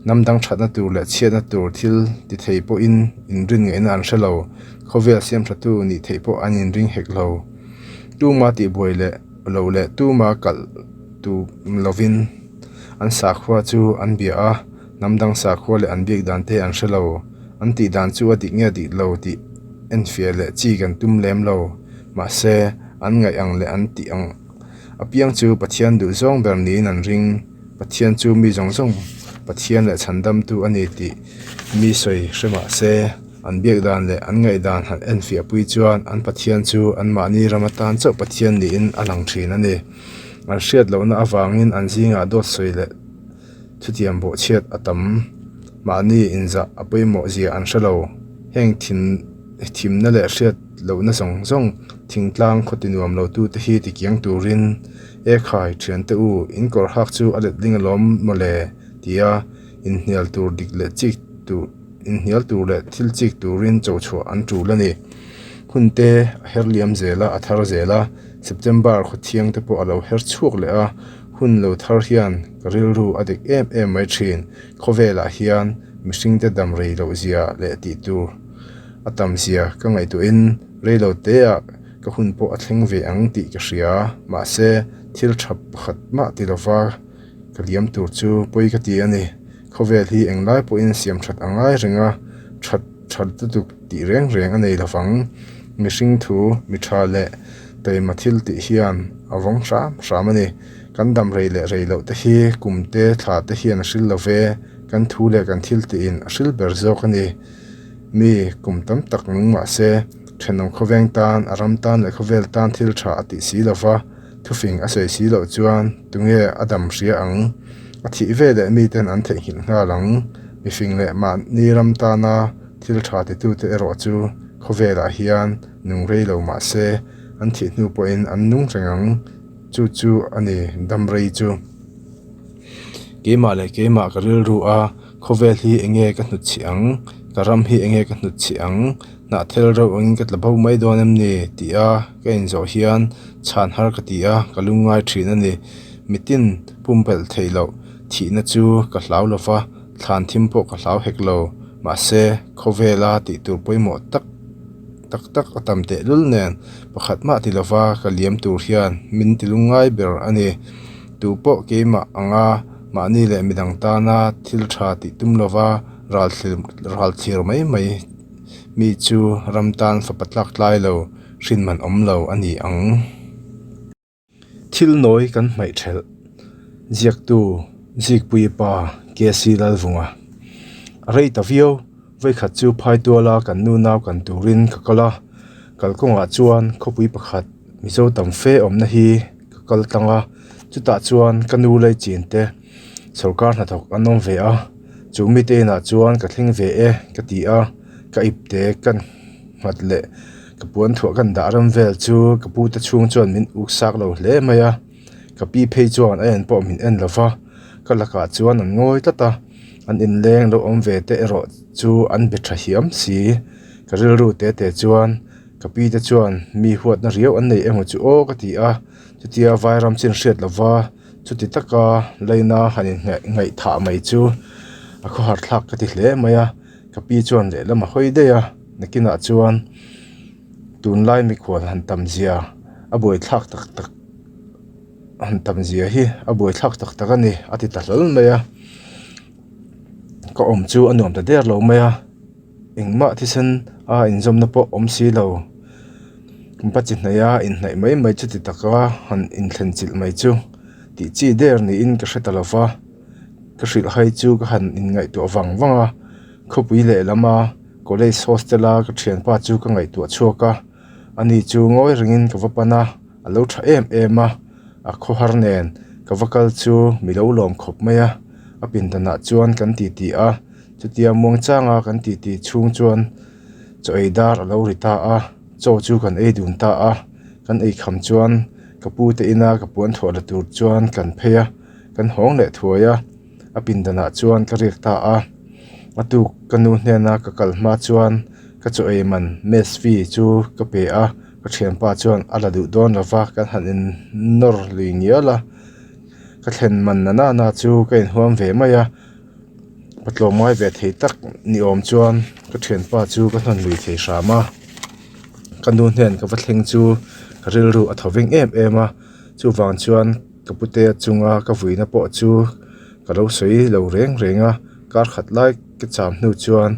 Hnam dang thatna tur leh chhiatna tur thil ti thei pawhin inrin ngaihna an hre lo. Khawvel siamthatu nih theih pawh an inring hek lo. Tuma tihbuai leh lo leh tuma kalh tu lovin an sakhua chu an bia a, hnam dang sakhua leh an biak dan te an hre lo. An tih dan chu a dik nge dik lo tih enfiah leh chi kan tum lem lo. Mahse, an ngaih ang leh an tih ang apiang chu Pathian duhzawng ber niin an ring. Pathian chu mi zawng zawng Pathian leh chhandamtu a ni tih mi sawi hre mah se, an biak dan leh an ngaih dan han enfiah pui chuan an Pathian chu anmahni ram atan chauh Pathian niin a lang thin a ni. An hriat lohna avangin an zingah dawt sawi leh thutiam bawhchhiat a tam. Mahni inzah a pawimawh zia an hre lo. Heng thin thimna leh hriat lohna zawng zawng thingtlang khaw tinuam lotute hi tikiang turin E khai, thiante u, in kawr hak chu a letling alawm mawle, tia inhnial tur dik leh chik tur inhnial tur leh thil chik turin cho chhuah an tul a ni. Hun te a her liam zel a, a thar zel a, September khawthiang te pawh a lo her chhuak leh a, hun lo thar hian ka rilru a dik em em mai thin. Khawvelah hian mihringte dam rei loh zia leh tih tur a tam zia ka ngaihtuahin rei lo teah Ka hun pawh a thleng ve ang tih ka hria, mahse thil tha pakhat mah ti lova ka liam tur chu pawi ka ti a ni. Khawvel hi englai pawhin siam that a ngai reng a, that tha lutuk tih reng reng a nei lovang. Mihring thu, mi tha leh taima thil tih hian a vawng hram hram a ni. Kan dam rei leh rei loh te hi kum te thla te hian a hril lo ve, kan thu leh kan thil tihin a hril ber zawk a ni. Mi kum tam tak nung mahse. Thenawm khawveng tan, a ram tan leh khawvel tan thil tha a tih si lova, thufing a sawi si loh chuan tunge a dam hria ang? A thih ve leh miten an theihnghilh nghal ang. Mifing leh mahni ram tana thil tha titute erawh chu khawvelah hian nung rei lo mah se, an thih hnu pawhin an nung reng ang. Chu chu a ni dam rei chu. Keimah leh keimah ka rilru a, khawvel hi enge ka hnutchhih ang? Ka ram hi enge ka hnutchhih ang? Hnahthel reuh angin ka tla bo mai dawn em ni? tih a ka inzawh hian chhan har ka ti a, ka lungngai thin a ni. Mitin pumpelh theih loh thihna chu ka hlau lo va, thlan thim pawh ka hlau hek lo. Mahse, khawvela tih tur pawimawh tak tak tak a tam tehlul nen pakhat mah ti lova ka liam tur hian min ti lungngai ber a ni. Tu pawh keimah anga mahni leh midang tana thil tha tih tum lova ral thlir mai mai. Mi chu ram tan fapa tlak tlai lo, hrin man awm lo a ni ang. Thil nawi kan hmaih thelh. Ziaktu Zikpuii pa KC Lalvunga. A rei ta viau, vawikhat chu phaituala kan nu nau kan turin ka kal a, kalkawngah chuan khawpui pakhat Mizo tam fe awmna hi ka kal tlang a, chutah chuan ka nu lei chin te sawrkar hnathawk an awm ve a, chu mite inah chuan ka thleng ve e ka ti a, ka ipte kan nghat leh ka puan thuah kan dah rem vel chu ka pute chhung chuan min uk sak lo hle mai a. Ka pi phei chuan a en pawh min en lo va, ka lakah chuan an ngawi tlat a, an inleng lo awm ve te erawh chu an be tha hiam si. Ka rilru te te chuan ka pi te chuan mi huatna riau an nei emaw chu aw ka ti a, chutia vairam chin hriat lo va, chuti taka leina han innghaihthah mai chu a khawhar thlak ka ti hle mai a, ka pi chuan lehlam a hawi daih a, nakinah chuan tunlai mikhual han tam zia a buaithlak tak tak. Han tam zia hi a buaithlak tak tak a ni a ti ta hlawl mai a ka awm chu a nuam ta der lo mai a engmah thisen a inzawmna pawh awm si lo ba chi hnaih a inhnaih mai mai chu ti taka han inthlen chilh mai chu tih chi der niin ka hre ta lo va ka hrilh hai chu ka han inngaihtuah vang vang a khawpui lehlama college hostel a ka thianpa chu ka ngaihtuah chhuak a. Ani chu ngawi rengin ka va pan a, a lo tha em em a, a khawhar nen ka va kal chu mi lo lawm khawp mai a, a pindanah chuan kan titi a, chutia muang changa kan titi chhung chuan chaw ei dar a lo ri ta a, chaw chu kan ei dun ta a, kan ei kham chuan ka pu te ina ka puan thuah la tur chuan kan phei a, kan hawng leh thuai a, a pindanah chuan ka riak ta a, a tuk ka nu hnena ka kal hma chuan. Ka chaw ei man mess fee chu ka pe a, ka thianpa chuan a la duh dawn lo va, kan han in nawr lui ngial a, ka thlen man na na na chu ka inhuam ve mai a, patlawm ngai ve thei tak ni awm chuan ka thianpa chu ka hnawn lui thei hram a, ka nu hnen ka va thleng chu ka rilru a tho veng em em a, chuvang chuan ka putea chunga ka vuina pawh chu ka lo sawi lo reng reng a, kar khat lai ka cham hnu chuan.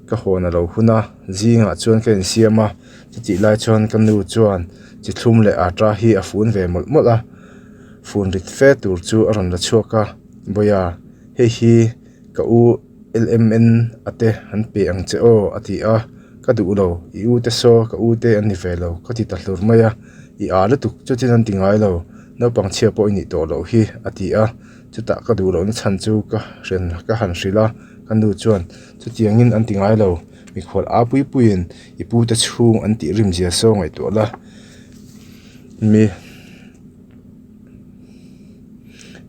Ka hawn a lo hun a, zingah chuan ka insiam a, chutih lai chuan ka nu chuan chi thlum leh ata hi a fun ve mawlh mawlh a, fun rit fe tur chu a rawn la chhuak a, Bawia, hei hi ka u LMN a te an pe ang che aw a ti a, ka duh lo, i u te saw ka u te an ni ve lo ka ti ta hlur mai a, i a lutuk chutin an ti ngai lo, naupang chhia pawh i nih tawh loh hi a ti a, chutah ka duh lohna chhan chu ka ka han hrilh a, ka nu chuan. Chutiangin an ti ngai lo, mikhual a pui puiin i pute chhung an tih rim zia saw ngaihtuah la. Mi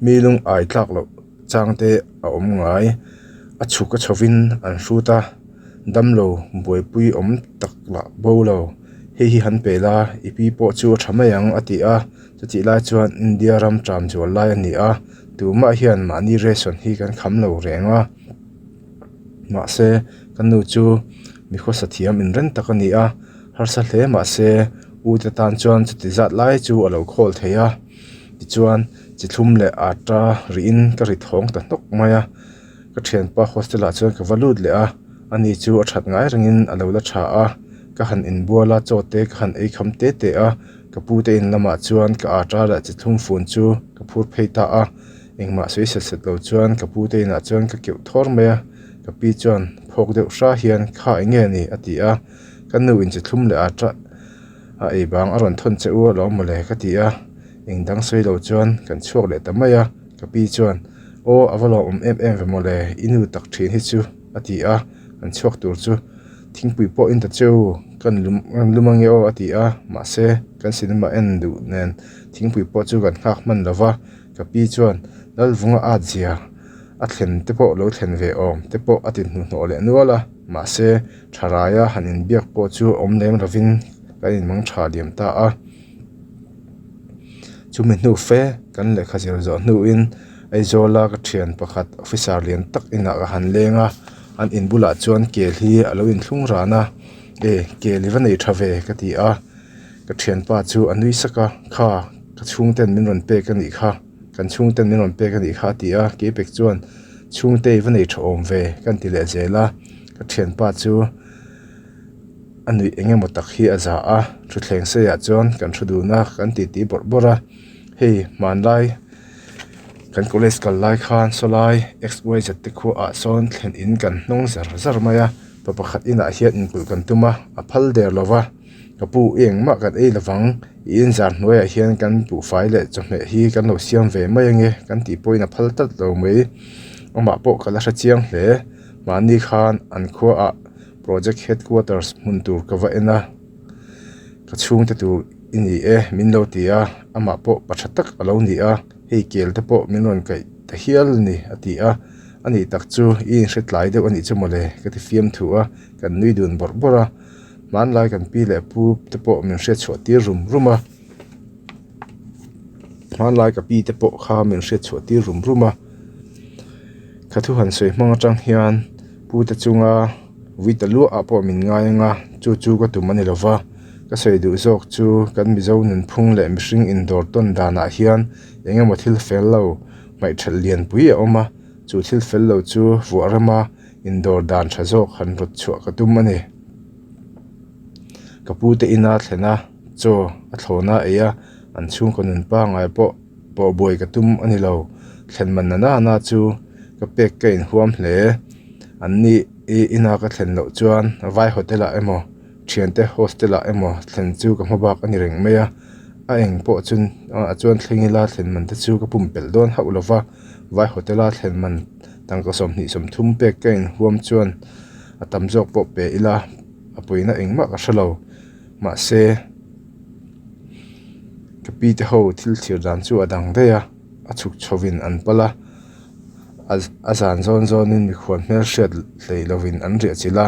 mi lung ai tlak loh chang te a awm ngai, a chhuk a chhovin an hrut a, damlo buaipui awm tak lah bo lo. Hei hi han pe la, i pi pawh chu a tha mai ang a ti a, chutih lai chuan India ram ṭam zual lai a ni a, tumah hian mahni ration hi kan kham lo reng a. Mahse, ka nu chu mi khawsa thiam inreng tak a ni a, harsa hle mahse u te tan chuan chuti zat lai chu a lo khawl thei a. Tichuan, chi thlum leh ata rihin ka ri thawng ta hnawk mai a. Ka thianpa hostel ah chuan ka va lut leh a, ani chu a that ngai rengin a lo la tha a. Ka han inbual a, chaw te ka han ei kham te te a, ka pu te in lamah chuan ka ata leh chi thlum fun chu ka phur phei ta a. Engmah sawi set set lo chuan ka pu te inah chuan ka keuh thawr mai a, ka pi chuan phawk deuh hra hian kha eng nge ni a ti a, ka nu in chi thlum leh a tah a ei bang a rawn thawn che u alawm mawle ka ti a, eng dang sawi lo chuan kan chhuak leh ta mai a, ka pi chuan aw a va lawmawm em em ve mawle i nu tak thin hi chu a ti a, kan chhuak tur chu thingpui pawh in ta che u kan lum kan lum ange aw a ti a, mahse kan cinema en duh nen thingpui pawh chu kan nghak hman lo va. Ka pi chuan Lalvunga at zia a thlen te pawh lo thlen ve awm te pawh a ti hnuhnawh leh nual a, mahse Tharaia han inbiak pawh chu awm lem lovin kan inmang tha liam ta a. Chumi hnu fe kan lehkha zir zawh hnuin Aizawla ka thian pakhat officer lian tak inah ka han leng a, an in bulah chuan kel hi a lo inthlung ran a, E kel i va nei tha ve ka ti a. Ka thianpa chu a nui sak a, Kha, ka chhungten min rawn pek a nih kha, kan chhungten min rawn pek a nih kha a ti a, Keipek chuan chhungte i va nei tha awm ve kan ti leh zel a, ka thianpa chu a nuih eng emaw tak hi a za a, thutthleng seiah chuan kan thu dun a, kan titi bawrh bawrh a, hei hmanlai. Kan college kal lai khan sawlai XYZ te khua ah sawn thlen in kan hnawng zar zar mai a, pa pakhat inah hian inkulh kan tum a, a phal der lo va, ka pu i engmah kan ei lovang, i inzar hnuaiah hian kan buhfai leh chawhmeh hi kan lo siam ve mai ange kan tih pawhin a phal tlat lo mai, amah pawh ka la hre chiang hle, mahni khan an khua ah project headquarters hmun tur ka va en a, ka chhungte tur i ni e min lo ti a, amah pawh pa tha tak a lo ni a. Hei kel te pawh min rawn kaih ta hial a ni a ti a, a nih tak chu i inhre tlai deuh a nih chu mawle ka ti fiam thu a, kan nui dun bawrh bawrh a, hmanlai kan pi leh pu te pawh min hriat chhuah tir rum rum a, hmanlai ka pi te pawh kha min hriat chhuah tir rum rum a, ka thu han sawi hmang atang hian pu te chunga vui ta luah ah pawh min ngai ang a, chu chu ka tum a ni lo va. Ka sawi duh zawk chu kan Mizo nunphung leh mihring indawr tawn danah hian eng emaw thil fel lo hmaihthelh lianpui a awm a, chu thil fel lo chu vuah rama indawr dan tha zawk han rawt chhuah ka tum a ni. Ka pu te ina thlen a, chaw a thlawna ei a, an chhungkaw nun pangngai pawh pawh buai ka tum a ni lo. Thlen man na nana chu ka pek ka inhuam hle. An ni ina ka thlen loh chuan vai hotel ah emaw Thiante hostel ah emaw thlen chu ka hma bak a ni reng mai a, a eng pawh chu a chuan thleng ila thlen man te chu ka pumpelh dawn hauh lo va, vai hotel a thlen man tangka 20 30 pek ka inhuam chuan a tam zawk pawh pe ila a puina engmah ka hre lo mahse ka pi te ho thil thlir dan chu a dang daih a, a chhuk chho in an pal a. A zan zawn zawnin mikhual hmelhriat hlei lovin an riah chilh a,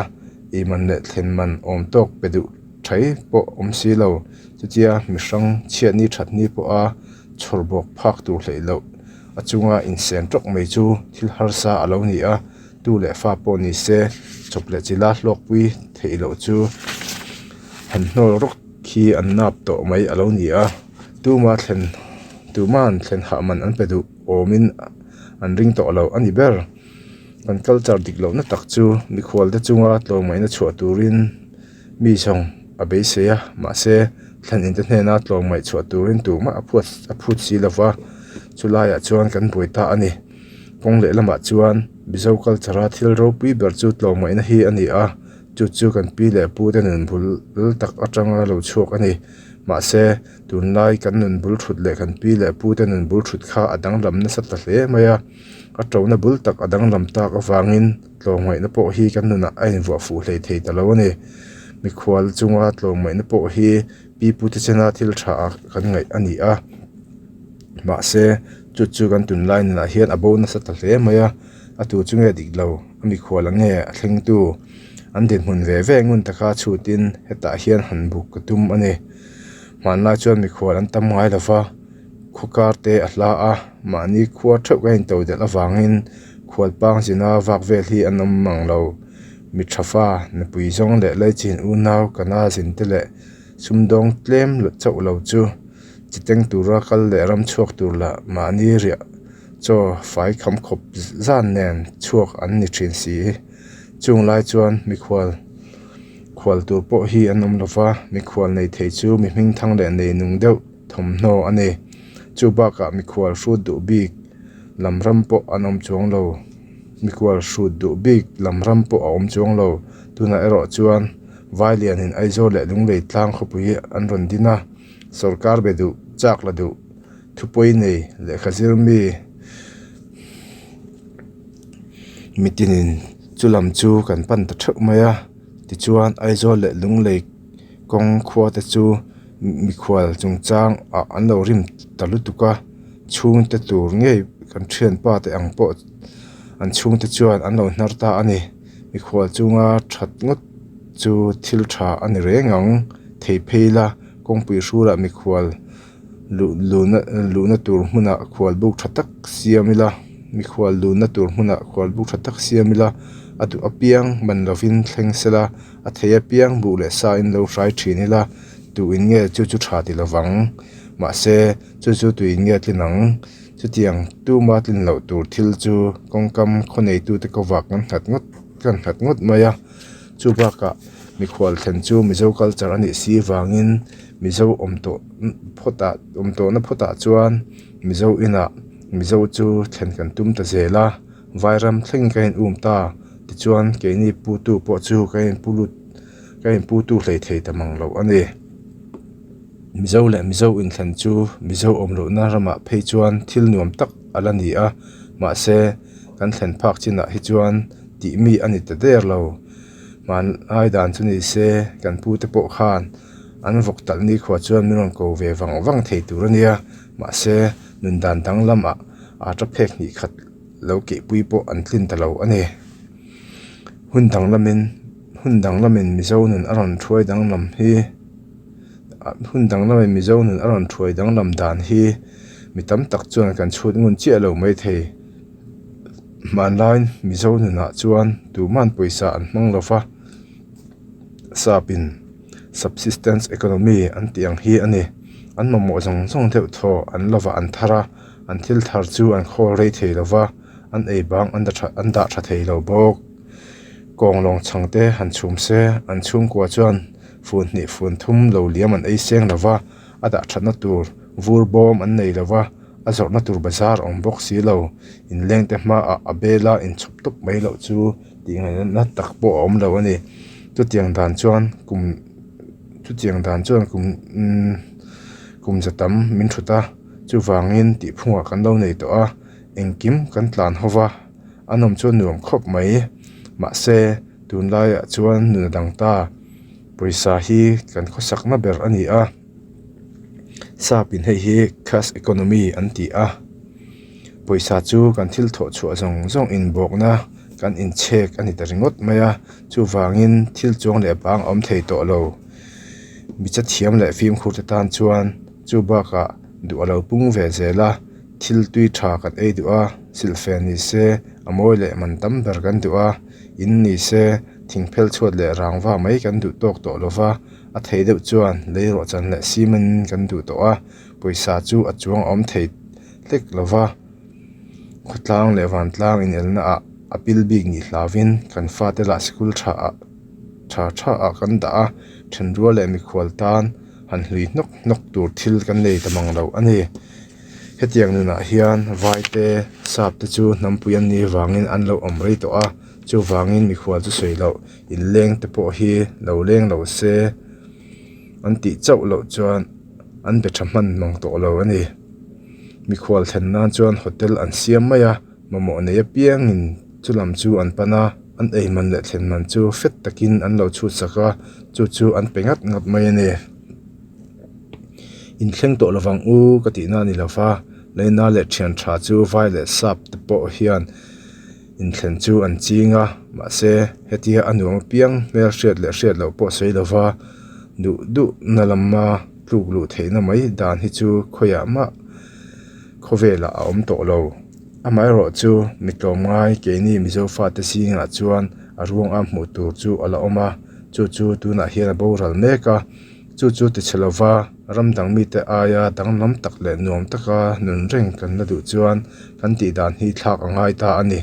eiman leh thlen man awm tawk pe duh thai pawh awm si lo. Chutia mihrang chhiatni thatni pawha chhawr bawk phak tur hleih loh a chunga insen tawk mai chu thil harsa a lo ni a, tu leh fa pawh ni se chawp leh chilha hlawkpui theih loh chu han hnawl rawk khi an nap tawh mai a lo ni a, tuma thlen tuma'n thlen hah man an pe duh. awmin an ring tawh lo a ni ber. Kan culture dik lohna tak chu mikhualte chunga tlawmngaihna chhuah turin mi zawng a beisei a, mahse thlan inte hnena tlawmngaih chhuah turin tumah a phuat a phut si lo va, chulaiah chuan kan buai ta a ni. Kawng lehlamah chuan Mizo culture a thil ropui ber chu tlawmngaihna hi a ni a, chu chu kan pi leh pute nun bul tak atanga lo chhuak a ni. Mahse. Tunlai kan nun bul thut leh kan pi leh pu te nun bul thut kha a danglam nasa ta hle mai a, a tona bul tak a danglam tak avangin tlawmngaihna pawh hi kan nunah a invuah fuh hlei thei ta lo a ni. Mikhual chunga tlawmngaihna pawh hi pi pu te chena thil tha ah kan ngaih a ni a, mahse chu chu kan tunlai nunah hian a bo nasa ta hle mai a, a tu chu nge dik lo, a mikhual ang nge a thlengtu an dinhmun ve ve ngun taka chhutin hetah hian han buk ka tum a ni. Hmanlai chuan mikhual an tam ngai lo va, khaw kar te a hla a, mahni khua theuh ka into delh avangin khual pang zina vak vel hi an awm mang lo. Mi tha fa, nupui zawng leh laichin unau kana zin te leh sumdawng tlem chauh lo chu chi teng tura kal leh ram chhuak tur lah mahni riah chaw fai kham khawp zan nen chhuak an ni thin si. Chung lai chuan mikhual. Khual tur pawh hi an awm lo va, mikhual nei thei chu mi hming thang leh nei nung deuh thawmhnaw a ni. Chu bakah mikhual hrut duh bik lam ram pawh an awm chuang lo. Mikhual hrut duh bik lam ram pawh a awm chuang lo. Tunah erawh chuan Vailianin Aizawl leh Lunglei tlang khawpui an rawn din a, sawrkar be duh, chak la duh, thupawi nei, lehkha zir mi, Mitinin chu lam chu kan pan ta theuh mai a tichuan Aizawl leh Lunglei kawng khua te chu mikhual chungchang ah an lo rim ta lutuk a chhungte tur ngei kan thianpa te ang pawh an chhungte chuan an lo hnar ta a ni mikhual chunga that ngawt chu thil tha a ni reng ang thei phei la kawngpui hrulah mikhual. Luhna luhna tur hmunah khual buk tha tak siam ila mikhual luhna tur hmunah khual buk tha tak siam ila a duh apiang man lovin thleng sela a thei apiang buh leh sa in lo hrai thin ila tuin nge chu chu tha ti lovang mahse chu chu tuin nge tlin ang chutiang tuma tlin loh tur thil chu kawngkam khaw neitute ko vak kan nghat ngawt kan nghat ngawt mai a chu bakah mikhual thlen chu Mizo culture a nih si vangin. Mizo awm tawh phawtah awm tawhna phawtah chuan Mizo inah Mizo chu thlen kan tum ta zel a, Vairam thlengin kan in um ta. Tichuan keini putu pawh chu kan in pu lut kan in putu hlei thei ta mang lo a ni. Mizo leh Mizo inthlen chu Mizo awm lohna ramah phei chuan thil nuam tak a la ni a, mahse kan thlen phak chinah hi chuan tih mi a ni ta der lo. Hmanlai dan chu ni se kan pute pawh khan an vawk talh nikhua chuan min rawn ko ve vang vang thei tur a nia, mahse nun dan danglamah aa phek hnih khat lo keihpui pawh an tlin ta lo a ni. Hun danglamin hun danglamin Mizo nun a rawn thuai danglam hi hun danglamin Mizo nun a rawn thuai danglam dan hi mi tam tak chuan kan chhut ngun chiah lo maithei. Hmanlai Mizo nunah chuan tuman pawisa an hmang lo va, sapin subsistence economy an tih ang hi a ni. An mamawh zawng zawng deuh thaw an lova an thar a, an thil thar chu an khawl rei thei lo va, an ei bang an an dah tha thei lo bawk. Kawng lawng chhang te han chhum se, an chhungkua chuan fun hnih fun thum lo liam an ei seng lo va, a dah thatna tur vur bawm an nei lo va. A zawrhna tur bazar awm bawk si lo, inlengte hmaah a bela inchhawp tawp mai loh chu tih ngaihna tak pawh a awm lo a ni. Chutiang dan chuan kum chutiang dan chuan kum kum za tam min thut a, chuvangin tihphungah kan lo nei tawh a, engkim kan tlan ho va, a nawm chuan nuam khawp mai. Mahse, tunlaiah chuan nun a dang ta, pawisa hi kan khawsakna ber a ni a. Sap in hei hi cash economy an ti a pawisa chu kan thil thawh chhuah zawng zawng inbawkna kan inchhek a ni ta ringawt mai a chuvangin thil chuang leh bang a awm thei tawh lo mi che thiam leh fimkhur te tan chuan chu bakah duh a lo pung ve zel a thil tui tha kan ei duh a silhfen ni se a mawi leh man tam ber kan duh a in ni se thingphel chhuat leh rangva mai kan duh tawk tawh lo va. A thei deuh chuan lei rawhchan leh cement in kan duh tawh a, pawisa chu a chuang a awm thei hlek lo va, khawtlang leh vantlang inelna ah a pil bik nih hlauvin kan fate lah sikul tha ah tha tha ah kan dah a, thenrual leh mikhual tan han hlui hnawk hnawk tur thil kan nei ta mang lo a ni. Hetiang nunah hian vai te sap te chu hnampui an nih vangin an lo awm rei tawh a, chuvangin mikhual chu sawi loh. Inleng te pawh hi lo leng lo se an tih chauh loh chuan an be tha hman mang tawh lo a ni. Mikhual thlen nan chuan hotel an siam mai a, mamawh nei apiangin chu lam chu an pan a, an ei man leh thlen man chu fet takin an lo chhut sak a, chu chu an pe ngat ngat mai a ni. Inthleng tawh lovang u ka tihna a ni lo va, Leina leh thian tha chu vai leh sap te pawh hian. Inthlen chu an ching a, mahse hetia a nuam apiang hmel hriat leh hriat loh pawh sawi lova duh duh na lama tluk luh theihna mai dan hi chu khawiah mah khawvelah a awm tawh lo. Amaherawh chu mi tlawmngai keini Mizo fate zingah chuan a ruang a hmuh tur chu a la awm a, chu chu tunah hian a boral mek a, chu chu tichhe lova ram dang mite aia danglam tak leh nuam taka nun reng kan la duh chuan kan tih dan hi thlak a ngai ta a ni.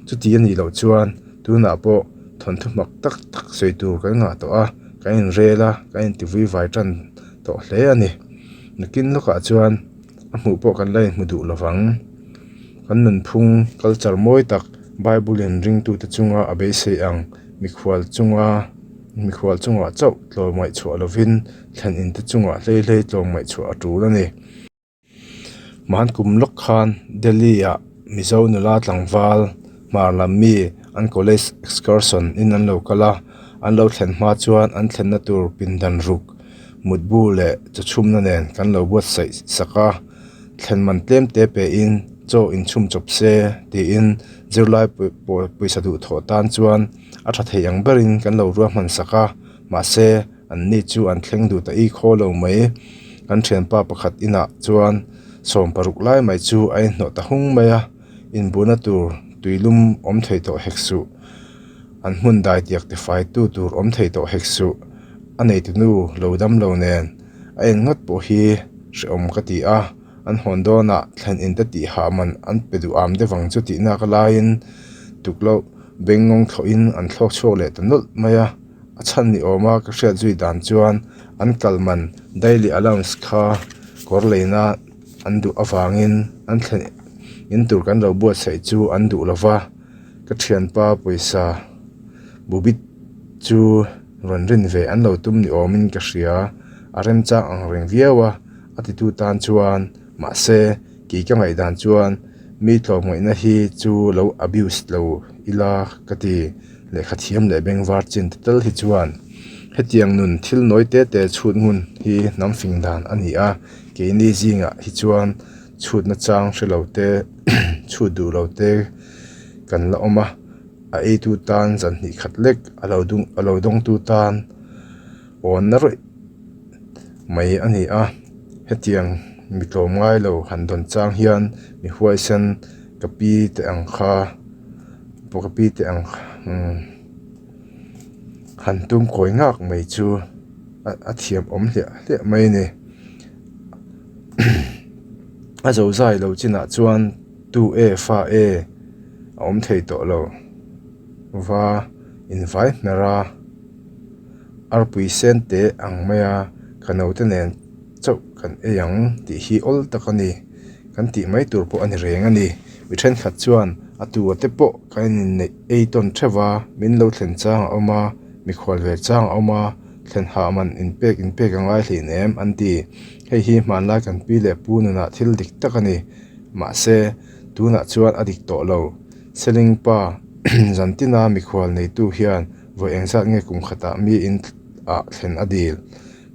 Chuti a nih loh chuan tunah pawh thawnthu hmak tak tak sawi tur kan ngah tawh a, kan inrel a, kan intivui vai tan tawh hle a ni. Nakin lawkah chuan a hmuh pawh kan la inhmu duh lo vang. Kan nunphung culture mawi tak Bible in ringtute chunga a beisei ang mikhual chunga mikhual chungah chauh tlawm ngaihchhuah lovin thlen inte chungah hlei hlei tlawm ngaihchhuah a tul a ni. Hman kum lawk khan Delhi ah Mizo nula tlangval hmar lam mi an college excursion in an lo kal a, an lo thlen hma chuan an thlenna tur pindan ruk mutbu leh chawchhumna nen kan lo buatsaih sak a, thlen man tlem te pe in chaw inchhum chawp se tiin zirlai pawisa duhthawh tan chuan a tha thei ang berin kan lo ruahman sak a, mahse. An ni chu an thleng duh ta i khaw lo mai. Kan thianpa pakhat inah chuan 60 lai mai chu a inhnawh ta hung mai a, inbuhna tur tuilum awm thei tawh hek suh. An hmun dai tiak tifaitu tur awm thei tawh hek suh. A neitunu lo dam lo nen a en ngawt pawh hi hrehawm ka ti a, an hawn dawnah thlen inte tih hah man an pe duh am deuh ang chu tihna ka laiin tukloh bengngawng thlawhin an thlawk chhuak leh ta nawlh mai a. A chhan ni awm a ka hriat zui dan chuan an kal man daily allowance kha kawr leina an duh avangin an thlen. In tur kan lo buatsaih chu an duh lo va, ka thianpa pawisa bubit chu rawn rin ve an lo tum ni awmin ka hria. A remchang ang reng viau a, a titu tan chuan. Mahse, kei ka ngaihdan chuan mi tlawmngaihna hi chu lo abuse lo ila ka ti. Lehkha thiam leh bengvar chin te tel hi chuan hetiang nun thil nawi te te chhut ngun hi hnam fing dan a ni a, keini zingah hi chuan chhutna chang hre lo te, chhut duh lo te kan la awm a, a eitu tan zan hnih khat lek a lo dung a lo dawngtu tan awnna rawih mai a ni a, hetiang mi tlawm ngai lo han dawn chang hian mi huaisen ka pi te ang kha ka pi te ang umm han tum kawi ngak mai chu a thiam awm hliah hliah mai a ni. A zo zai lo chinah chuan tu e fa e a awm thei tawh lo va invai hmer a, arpui sen te ang mai a ka naute nen chauh kan ei ang tih hi awl tak a ni kan tih mai tur pawh a ni reng a ni. Mi thenkhat chuan a tu a te pawh kan inneih ei tawn theuh a, min lo thlen chang a awm a, mikhual ve chang a awm a. Thlen hah man inpek inpek a ngai hlei nem an ti. Hei hi hmanlai kan pi leh pu nunah thil dik tak a ni. Mahse, tunah chuan a dik tawh lo. Seling pa zantina mikhual neitu hian vawi engzat nge kum khatah mi in ah thlen a dil.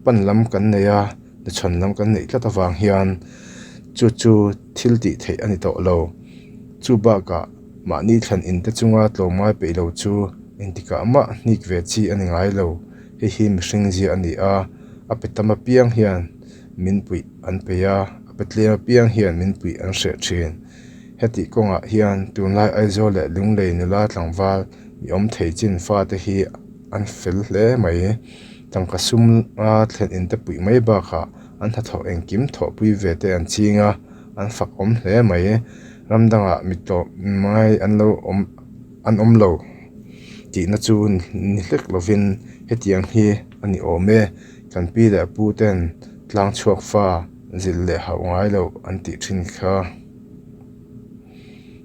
Pan lam kan nei a, nuchhawn lam kan neih tlat avang hian chu chu thil tih theih a ni tawh lo. Chu bakah mahni thlen in te chunga tlawmngai peih lo chu Engtikah mah hnik ve chi a ni ngai lo, hei hi mihring zia a ni a, a pe tam apiang hian min puih an peih a, a pe tlem apiang hian min puih an hreh thin. Hetih kawngah hian tunlai Aizawl leh Lunglei nula tlangval mi awm thei chin fate hi an fel hle mai. Tangka sum a thlen inte puih mai bakah an hnathawh engkim thawhpui ve te an ching a, an fak awm hle mai. Ram dangah mi tawh mai an lo awm. An awm lo tihna chu ni hlek lovin hetiang hi a ni awm e. Kan pi leh pu ten tlang chhuak fa zilh leh hauh ngai lo an tih thin kha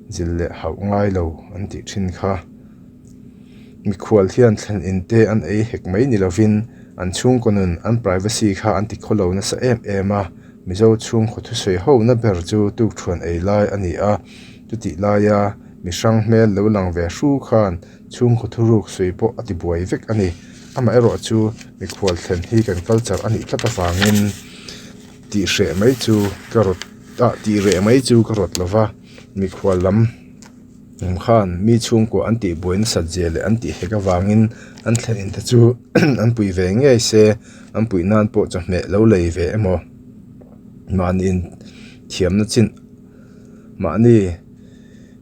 zilh leh hauh ngai lo an tih thin kha. Mikhual hian thlen in te an ei hek mai ni lovin an chhungkaw nun an privacy kha an ti khawlo nasa em em a. Mizo chhungkaw thusawi ho na ber chu tukthuan ei lai a ni a, chutih laia Mi hrang hmel lo lang ve hru khan chhungkaw thuruk sawi pawh a ti buai vek a ni. Amaherawh chu mikhual thlen hi kan culture a nih tlat avangin tih hreh mai chu ka rawt ah tih reh mai chu ka rawt lo va, mikhual lam khan mi chhungkua an tih buai nasat zia leh an tih hek avangin an thlen in te chu an pui ve ngei se, an puih nan pawh chawhmeh lo lei ve emaw mahni inthiamna chin mahni.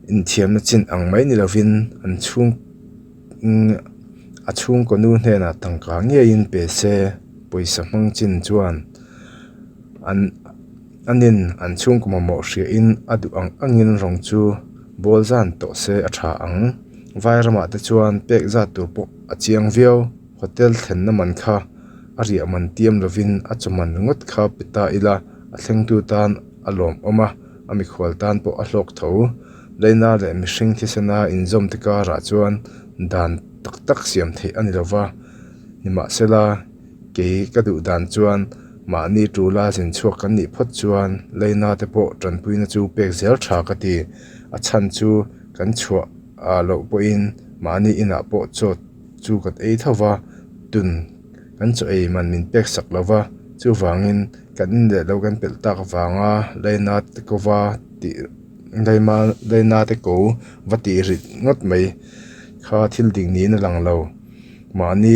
Inthiamna chin ang mai ni lovin an chhung a chhungkaw nu hnenah tangka ngeiin pe se pawisa hmang chin chuan an anin an chhungkaw mamawh hriahin a duh ang angin rawng chu bawl zan tawh se a tha ang. Vai ramah te chuan pek zat tur pawh a chiang viau. Hotel thlenna man kha a riah man tiam lovin a chaw man ringawt kha pe ta ila a thlengtu tan a lawmawm a. A mikhual tan pawh a hlawk tho. Leina leh mihring thisena inzawm te karah chuan dan tak tak siam theih a ni lo va. Nimahsela, kei ka duh dan chuan mahni tula zin chhuak kan nih phawt chuan leina te pawh tanpuina chu pek zel tha ka ti. A chhan chu kan chhuah ah loh pawhin mahni inah pawh chaw chu kan ei tho va, tun kan chaw ei man min pek sak lo va, chuvangin Kan in leh lo kan pelh tak avanga laina te ko va tih laima laina te ko va tih rit ngawt mai kha thil dik niin a lang lo. Mahni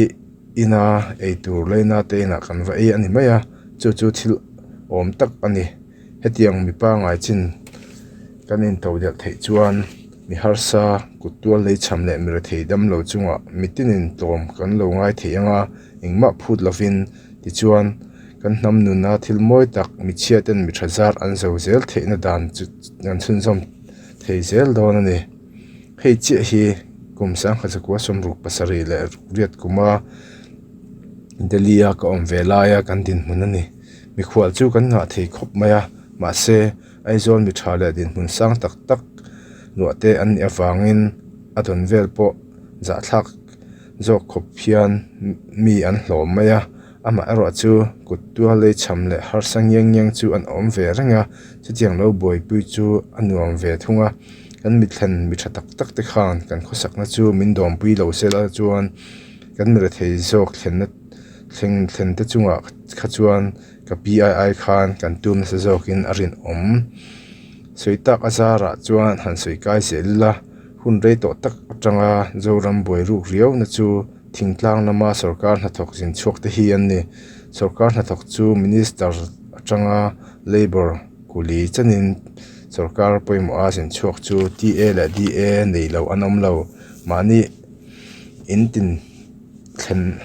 ina eitur laina te inah kan va ei a ni mai a, chu chu thil awm tak a ni. Hetiang mi pangngai chin kan into delh theih chuan mi harsa kut tual lei cham leh mi rethei dam lo chungah mitinin tlawm kan lo ngai thei ang a, engmah phut lovin tichuan Kan hnam nuna thil mawi tak michhiaten mi tha zar an zo zel theihna dan chu an chhunzawm thei zel dawn a ni. Hei chiah hi kum sangkhat zakua sawmruk pasarih leh riat kuma Delhi a ka awm ve laia kan dinhmun a ni. Mikhual chu kan ngah thei khawp mai a, mahse. Aizawl mi tha leh dinhmun sang tak tak luah te an nih avangin a dawn vel pawh zahthlak zawk khawp hian mi an hlawm mai a, amaherawh chu kut tual lei cham leh harsa ngiang ngiang chu an awm ve reng a, chutiang lo buaipui chu a nuam ve thung a, kan mithlen mi tha tak tak te khan kan khawsakna chu min dawmpui lo sela chuan kan mi rethei zawk thlenna thleng thlen te chungah kha chuan ka PII khan kan tum nasa zawkin a rinawm. Sawi tak a zarah chuan han sawi kai zel ila, hun rei tawh tak atanga Zoram buai ruk riauna chu thingtlang lama sorkar hnathawk zin chhuak te hi an ni. Sorkar hnathawk chu Minister atanga Labour kuli chenin sorkar pawimawha zin chhuak chu TA leh DA nei lo an awm lo. Mahni in tin thlen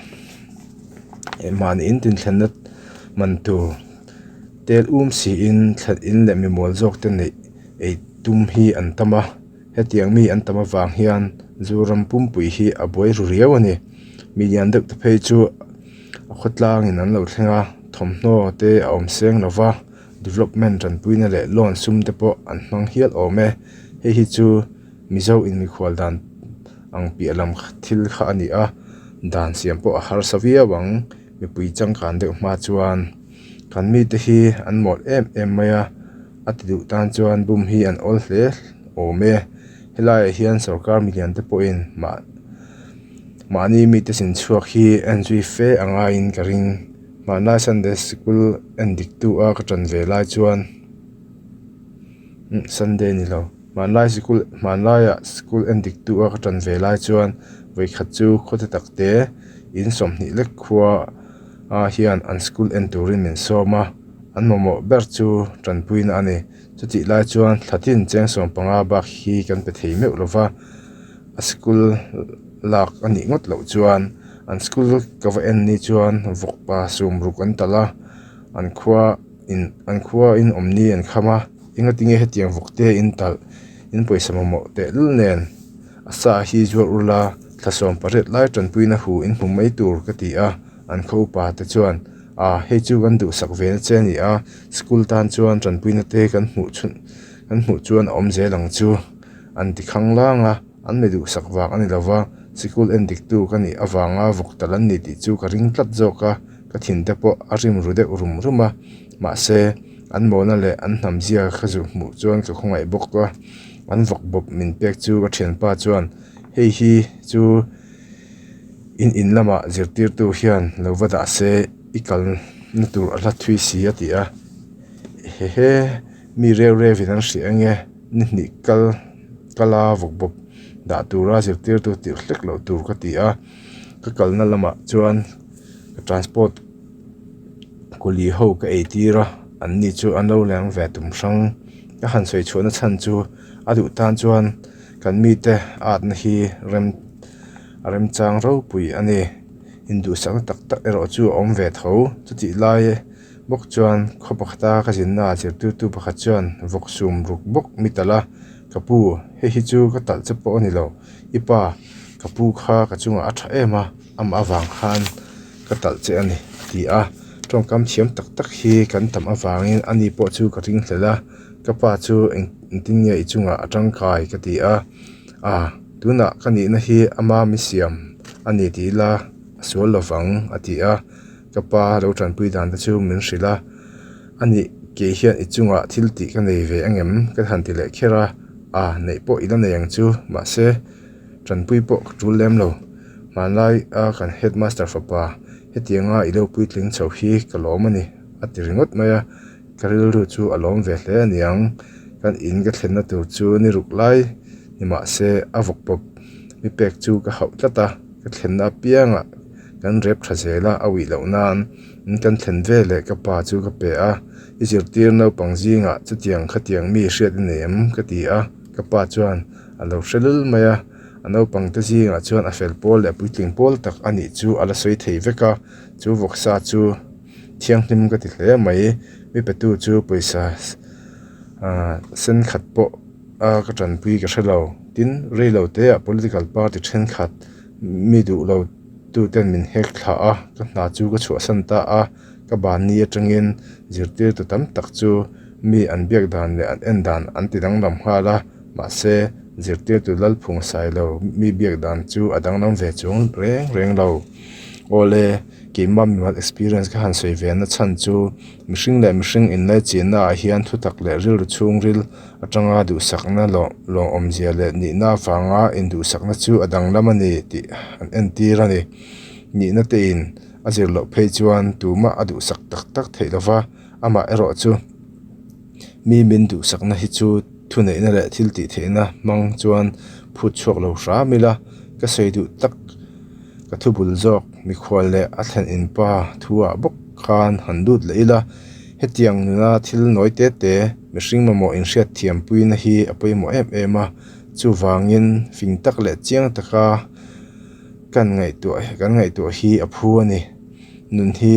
mahni in tin thlenna man tur tel um siin thlen in leh mimual zawk te neih ei tum hi an tam a, hetiang mi an tam avang hian Zoram pumpui hi a buai ru riau a ni. Mi lian deuh te phei chu a khawtlangin an lo thleng a, thawmhnaw te a awm seng lo va, development tanpuina leh loan sum te pawh an hmang hial awm e, hei hi chu. Mizo in mikhual dan ang piah lam thil kha a ni a, dan siam pawh a harsa viau ang, mipui changkan deuh hma chuan kan mite hi an mawlh em em mai a, a ti duh tan chuan bum hi an awl hle awm e, helaiah hian sorkar milian te pawhin mah mahni mite sin chhuak hi en zui fe a ngaiin ka ring, hmanlai Sunday sikul en dik tu a ka tan ve lai chuan Sunday ni lo. Hmanlai sikul hmanlaiah sikul en dik tu a ka tan ve lai chuan vawikhat chu khawte tak te in 20 lek khua ah hian an sikul en turin min sawm a, an mamawh ber chu tanpuina a ni. Chutih lai chuan thlatin cheng 15 bak hi kan pe thei meuh lova, a sikul lak a nih ngawt loh chuan an sikul ka va en ni chuan vawkpa sum ruk an talh a, an khua in an khua in awm ni an kham a. Engatinge hetiang vawk te in talh in pawisa mamawh tehlul nen a sa hi zuar ula thla 18 lai tanpuina hu in hmu mai tur ka ti a, an khaw upa te chuan a hei chu kan duhsak ve na che a ni a, school tan chuan tanpuina te kan hmuh chhun kan hmuh chuan a awm zel ang chu an ti khang lang a, an mi duhsak vang a ni lova sikul en dik tu ka nih avanga vawk talh an ni tih chu ka ring tlat zawk a, ka thin te pawh a rim ru deuh rum rum a, mahse. An mawna leh an hnam zia ka zu hmuh chuan ka khawngaih bawk a, an vawk bawp min pek chu ka thianpa chuan hei hi chu in in lamah zirtirtu hian lo va dah se i kalna tur a hla thui si a ti a, hehe mi reu reu in an hria ange ni hnih kal kala vawk bawp dah tura zirtirtu tirh hlek loh tur ka ti a, ka kalna lamah chuan ka transport. Kuli ho ka ei tir a, an ni chu an lo leng ve tum hrang. Ka han sawi chhuahna chhan chu a duh tan chuan kan mite atna hi rem a remchang ropui a ni. Induhsakna tak tak erawh chu a awm ve tho. Chutih lai bawk chuan khaw pakhata ka zinna ah zirtirtu pakhat chuan vawk sum ruk bawk mi talh a, Ka pu, hei hi chu ka talh che pawh a ni lo. I pa, ka pu kha ka chungah a tha em a, amah avang khan ka talh che a ni, a ti a. Tawngkam thiam tak tak hi kan tam avangin ani pawh chu ka ring hlel a, ka pa chu engtin nge i chungah a tangkai ka ti a. A, tunah ka nihna hi ama mi siam a ni tih ila a sual lovang, a ti a. Ka pa lo tanpui dan te chu min hrilh a, a nih kei hian i chungah thil tih ka nei ve angem ka han ti leh kher a, a, neih pawh i la nei ang chu, mahse tanpui pawh ka tul lem lo. Hmanlai a kan headmaster fapa hetianga i lo puitling chho hi ka lawm a ni a ti ringawt mai a, ka rilru chu a lawm ve hle a niang. Kan in ka thlenna tur chu ni ruk lai ni mah se a vawk pawp mi pek chu ka hauh tlat a, ka thlenna apiangah kan rep tha zel a, a uih loh nan in kan thlen ve leh ka pa chu ka pe a, i zirtir naupang zingah chutiang khatiang mi hriat i nei em ka ti a, ka pa chuan a lo hre lul mai a. A naupang te zingah chuan a fel pawl leh puitling pawl tak a nih chu a la sawi thei vek a, chu vawksa chu thianghlim ka ti hle mai, mi petu chu pawisa ahh sen khat pawh a ka tanpui ka hre lo, tin reilo te ah political party thenkhat mi duh lo tu ten min hek thlah a, ka hna chu ka chhuahsan ta a, ka banni atangin zirtirtu tam tak chu. Mi an biak dan leh an en dan an ti danglam nghal a, mahse, zirtirtu Lalphung Sailo mi biak dan chu a danglam ve chuang reng reng lo. Awle, keimah mimal experience ka han sawi ve na chhan chu mihring leh mihring inlaichinna ah hian thutak leh rilru chhungril atanga duhsakna lawngawmzia leh nihna avanga induhsakna chu a danglam a ni tih an entir a ni. Nihna tein a zir loh phei chuan tumah a duhsak tak tak theih lova, amah erawh chu mi min duhsakna hi chu thuneihna leh thil tih theihna hmang chuan phut chhuak lo hram ila, ka sawi duh tak ka thu bul zawk mikhual leh a thlen in pa thu ah bawk khan han lut leh ila, hetiang nuna thil nawi te te mihring mamawh inhriat thiam puina hi a pawimawh em em a, chuvangin fing tak leh chiang taka kan ngaihtuah kan ngaihtuah hi a phu a ni. Nun hi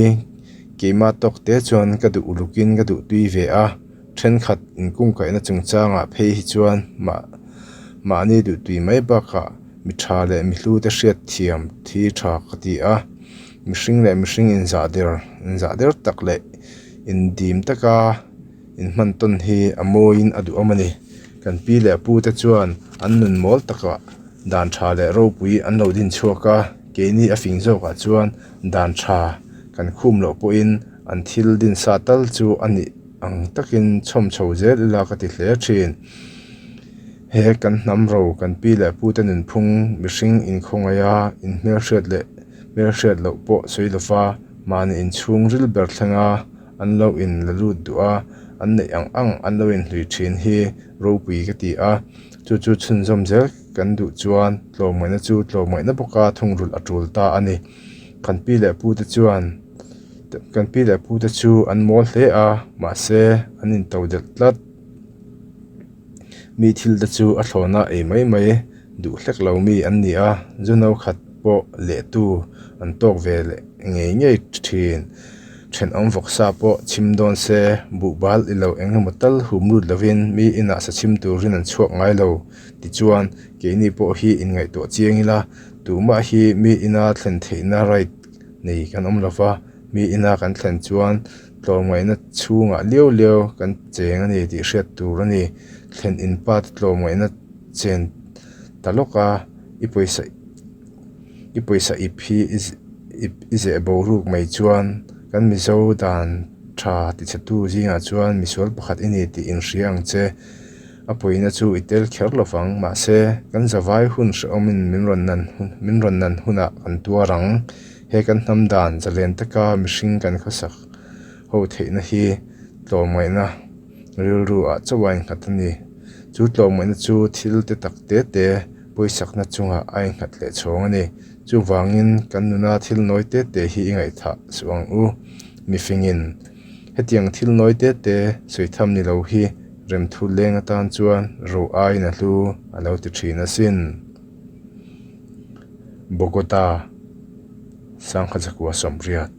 keimah tawk te chuan ka duh ulukin ka duh tui ve a, thenkhat inkungkaihna chungchangah phei hi chuan mah mahni duh tui mai bakah mi tha leh mi hlu te hriat thiam thi tha ka ti a, mihring leh mihring inzah der inzah der tak leh indim taka inhman tawn hi a mawiin a duhawm a ni. Kan pi leh pu te chuan an nun mawl takah dan tha leh ropui an lo din chhuak a, keini a fing zawkah chuan dan tha kan khum loh pawhin an thil din sa tal chu a nih ang takin chhawm chho zel ila ka ti hle thin. He kan hnam ro kan pi leh pu te nunphung mihring inkhawngaih a inhmelhriat leh hmelhriat loh pawh sawi lova mahni inchhung ril ber thlenga an lo in la lut duh a, an neih ang ang an lo inhlui thin hi ropui ka ti a, chu chu chhunzawm zel kan duh chuan tlawmngaihna chu tlawmngaihna bawka thungrulh a tul ta a ni. Kan pi leh pu te chuan kan pi leh pu te chu an mawl hle a, mahse an into delh tlat. Mi thil te chu a thlawna ei mai mai duh hlek lo mi an ni a, zu no khat pawh lehtu an tawk ve leh ngei ngei thin. Thenawm vawksa pawh chhim dawn se, buhbal i lo eng emaw tal hum lut lovin mi inah sa chhim turin an chhuak ngai lo. Tichuan, keini pawh hi inngaihtuah chiang ila, tumah hi mi ina thlen theihna right nei kan awm lova, mi ina kan thlen chuan tlawmngaihna chhungah liau liau kan cheng a ni tih hriat tur a ni. Thlen in pa te tlawmngaihna chen ta lawk a, i pawisa i pawisa ip hi i zeh boruak mai chuan kan Mizo dan tha tichhetu zingah chuan misual pakhat i ni tih inhria ang che. A pawina chu i tel kher lo vang, mahse kan zavai hun hrehawmin min rawn nan min rawn nan hunah kan tuar ang. He kan hnam dan zalen taka mihring kan khawsak ho theihna hi tlawmngaihna rilru ah chauh a innghat a ni. Chu tlawmngaihna chu thil te tak te te pawisakna chungah a innghat leh chhawng a ni. Chuvangin kan nuna thil nawi te te hi i ngaihthah suh ang u. Mifingin hetiang thil nawi te te sawi tham ni lo hi remthu leng atan chuan ro aiin a hlu a lo ti thin asin. Bogota, Sangha Zakua Sawmriat.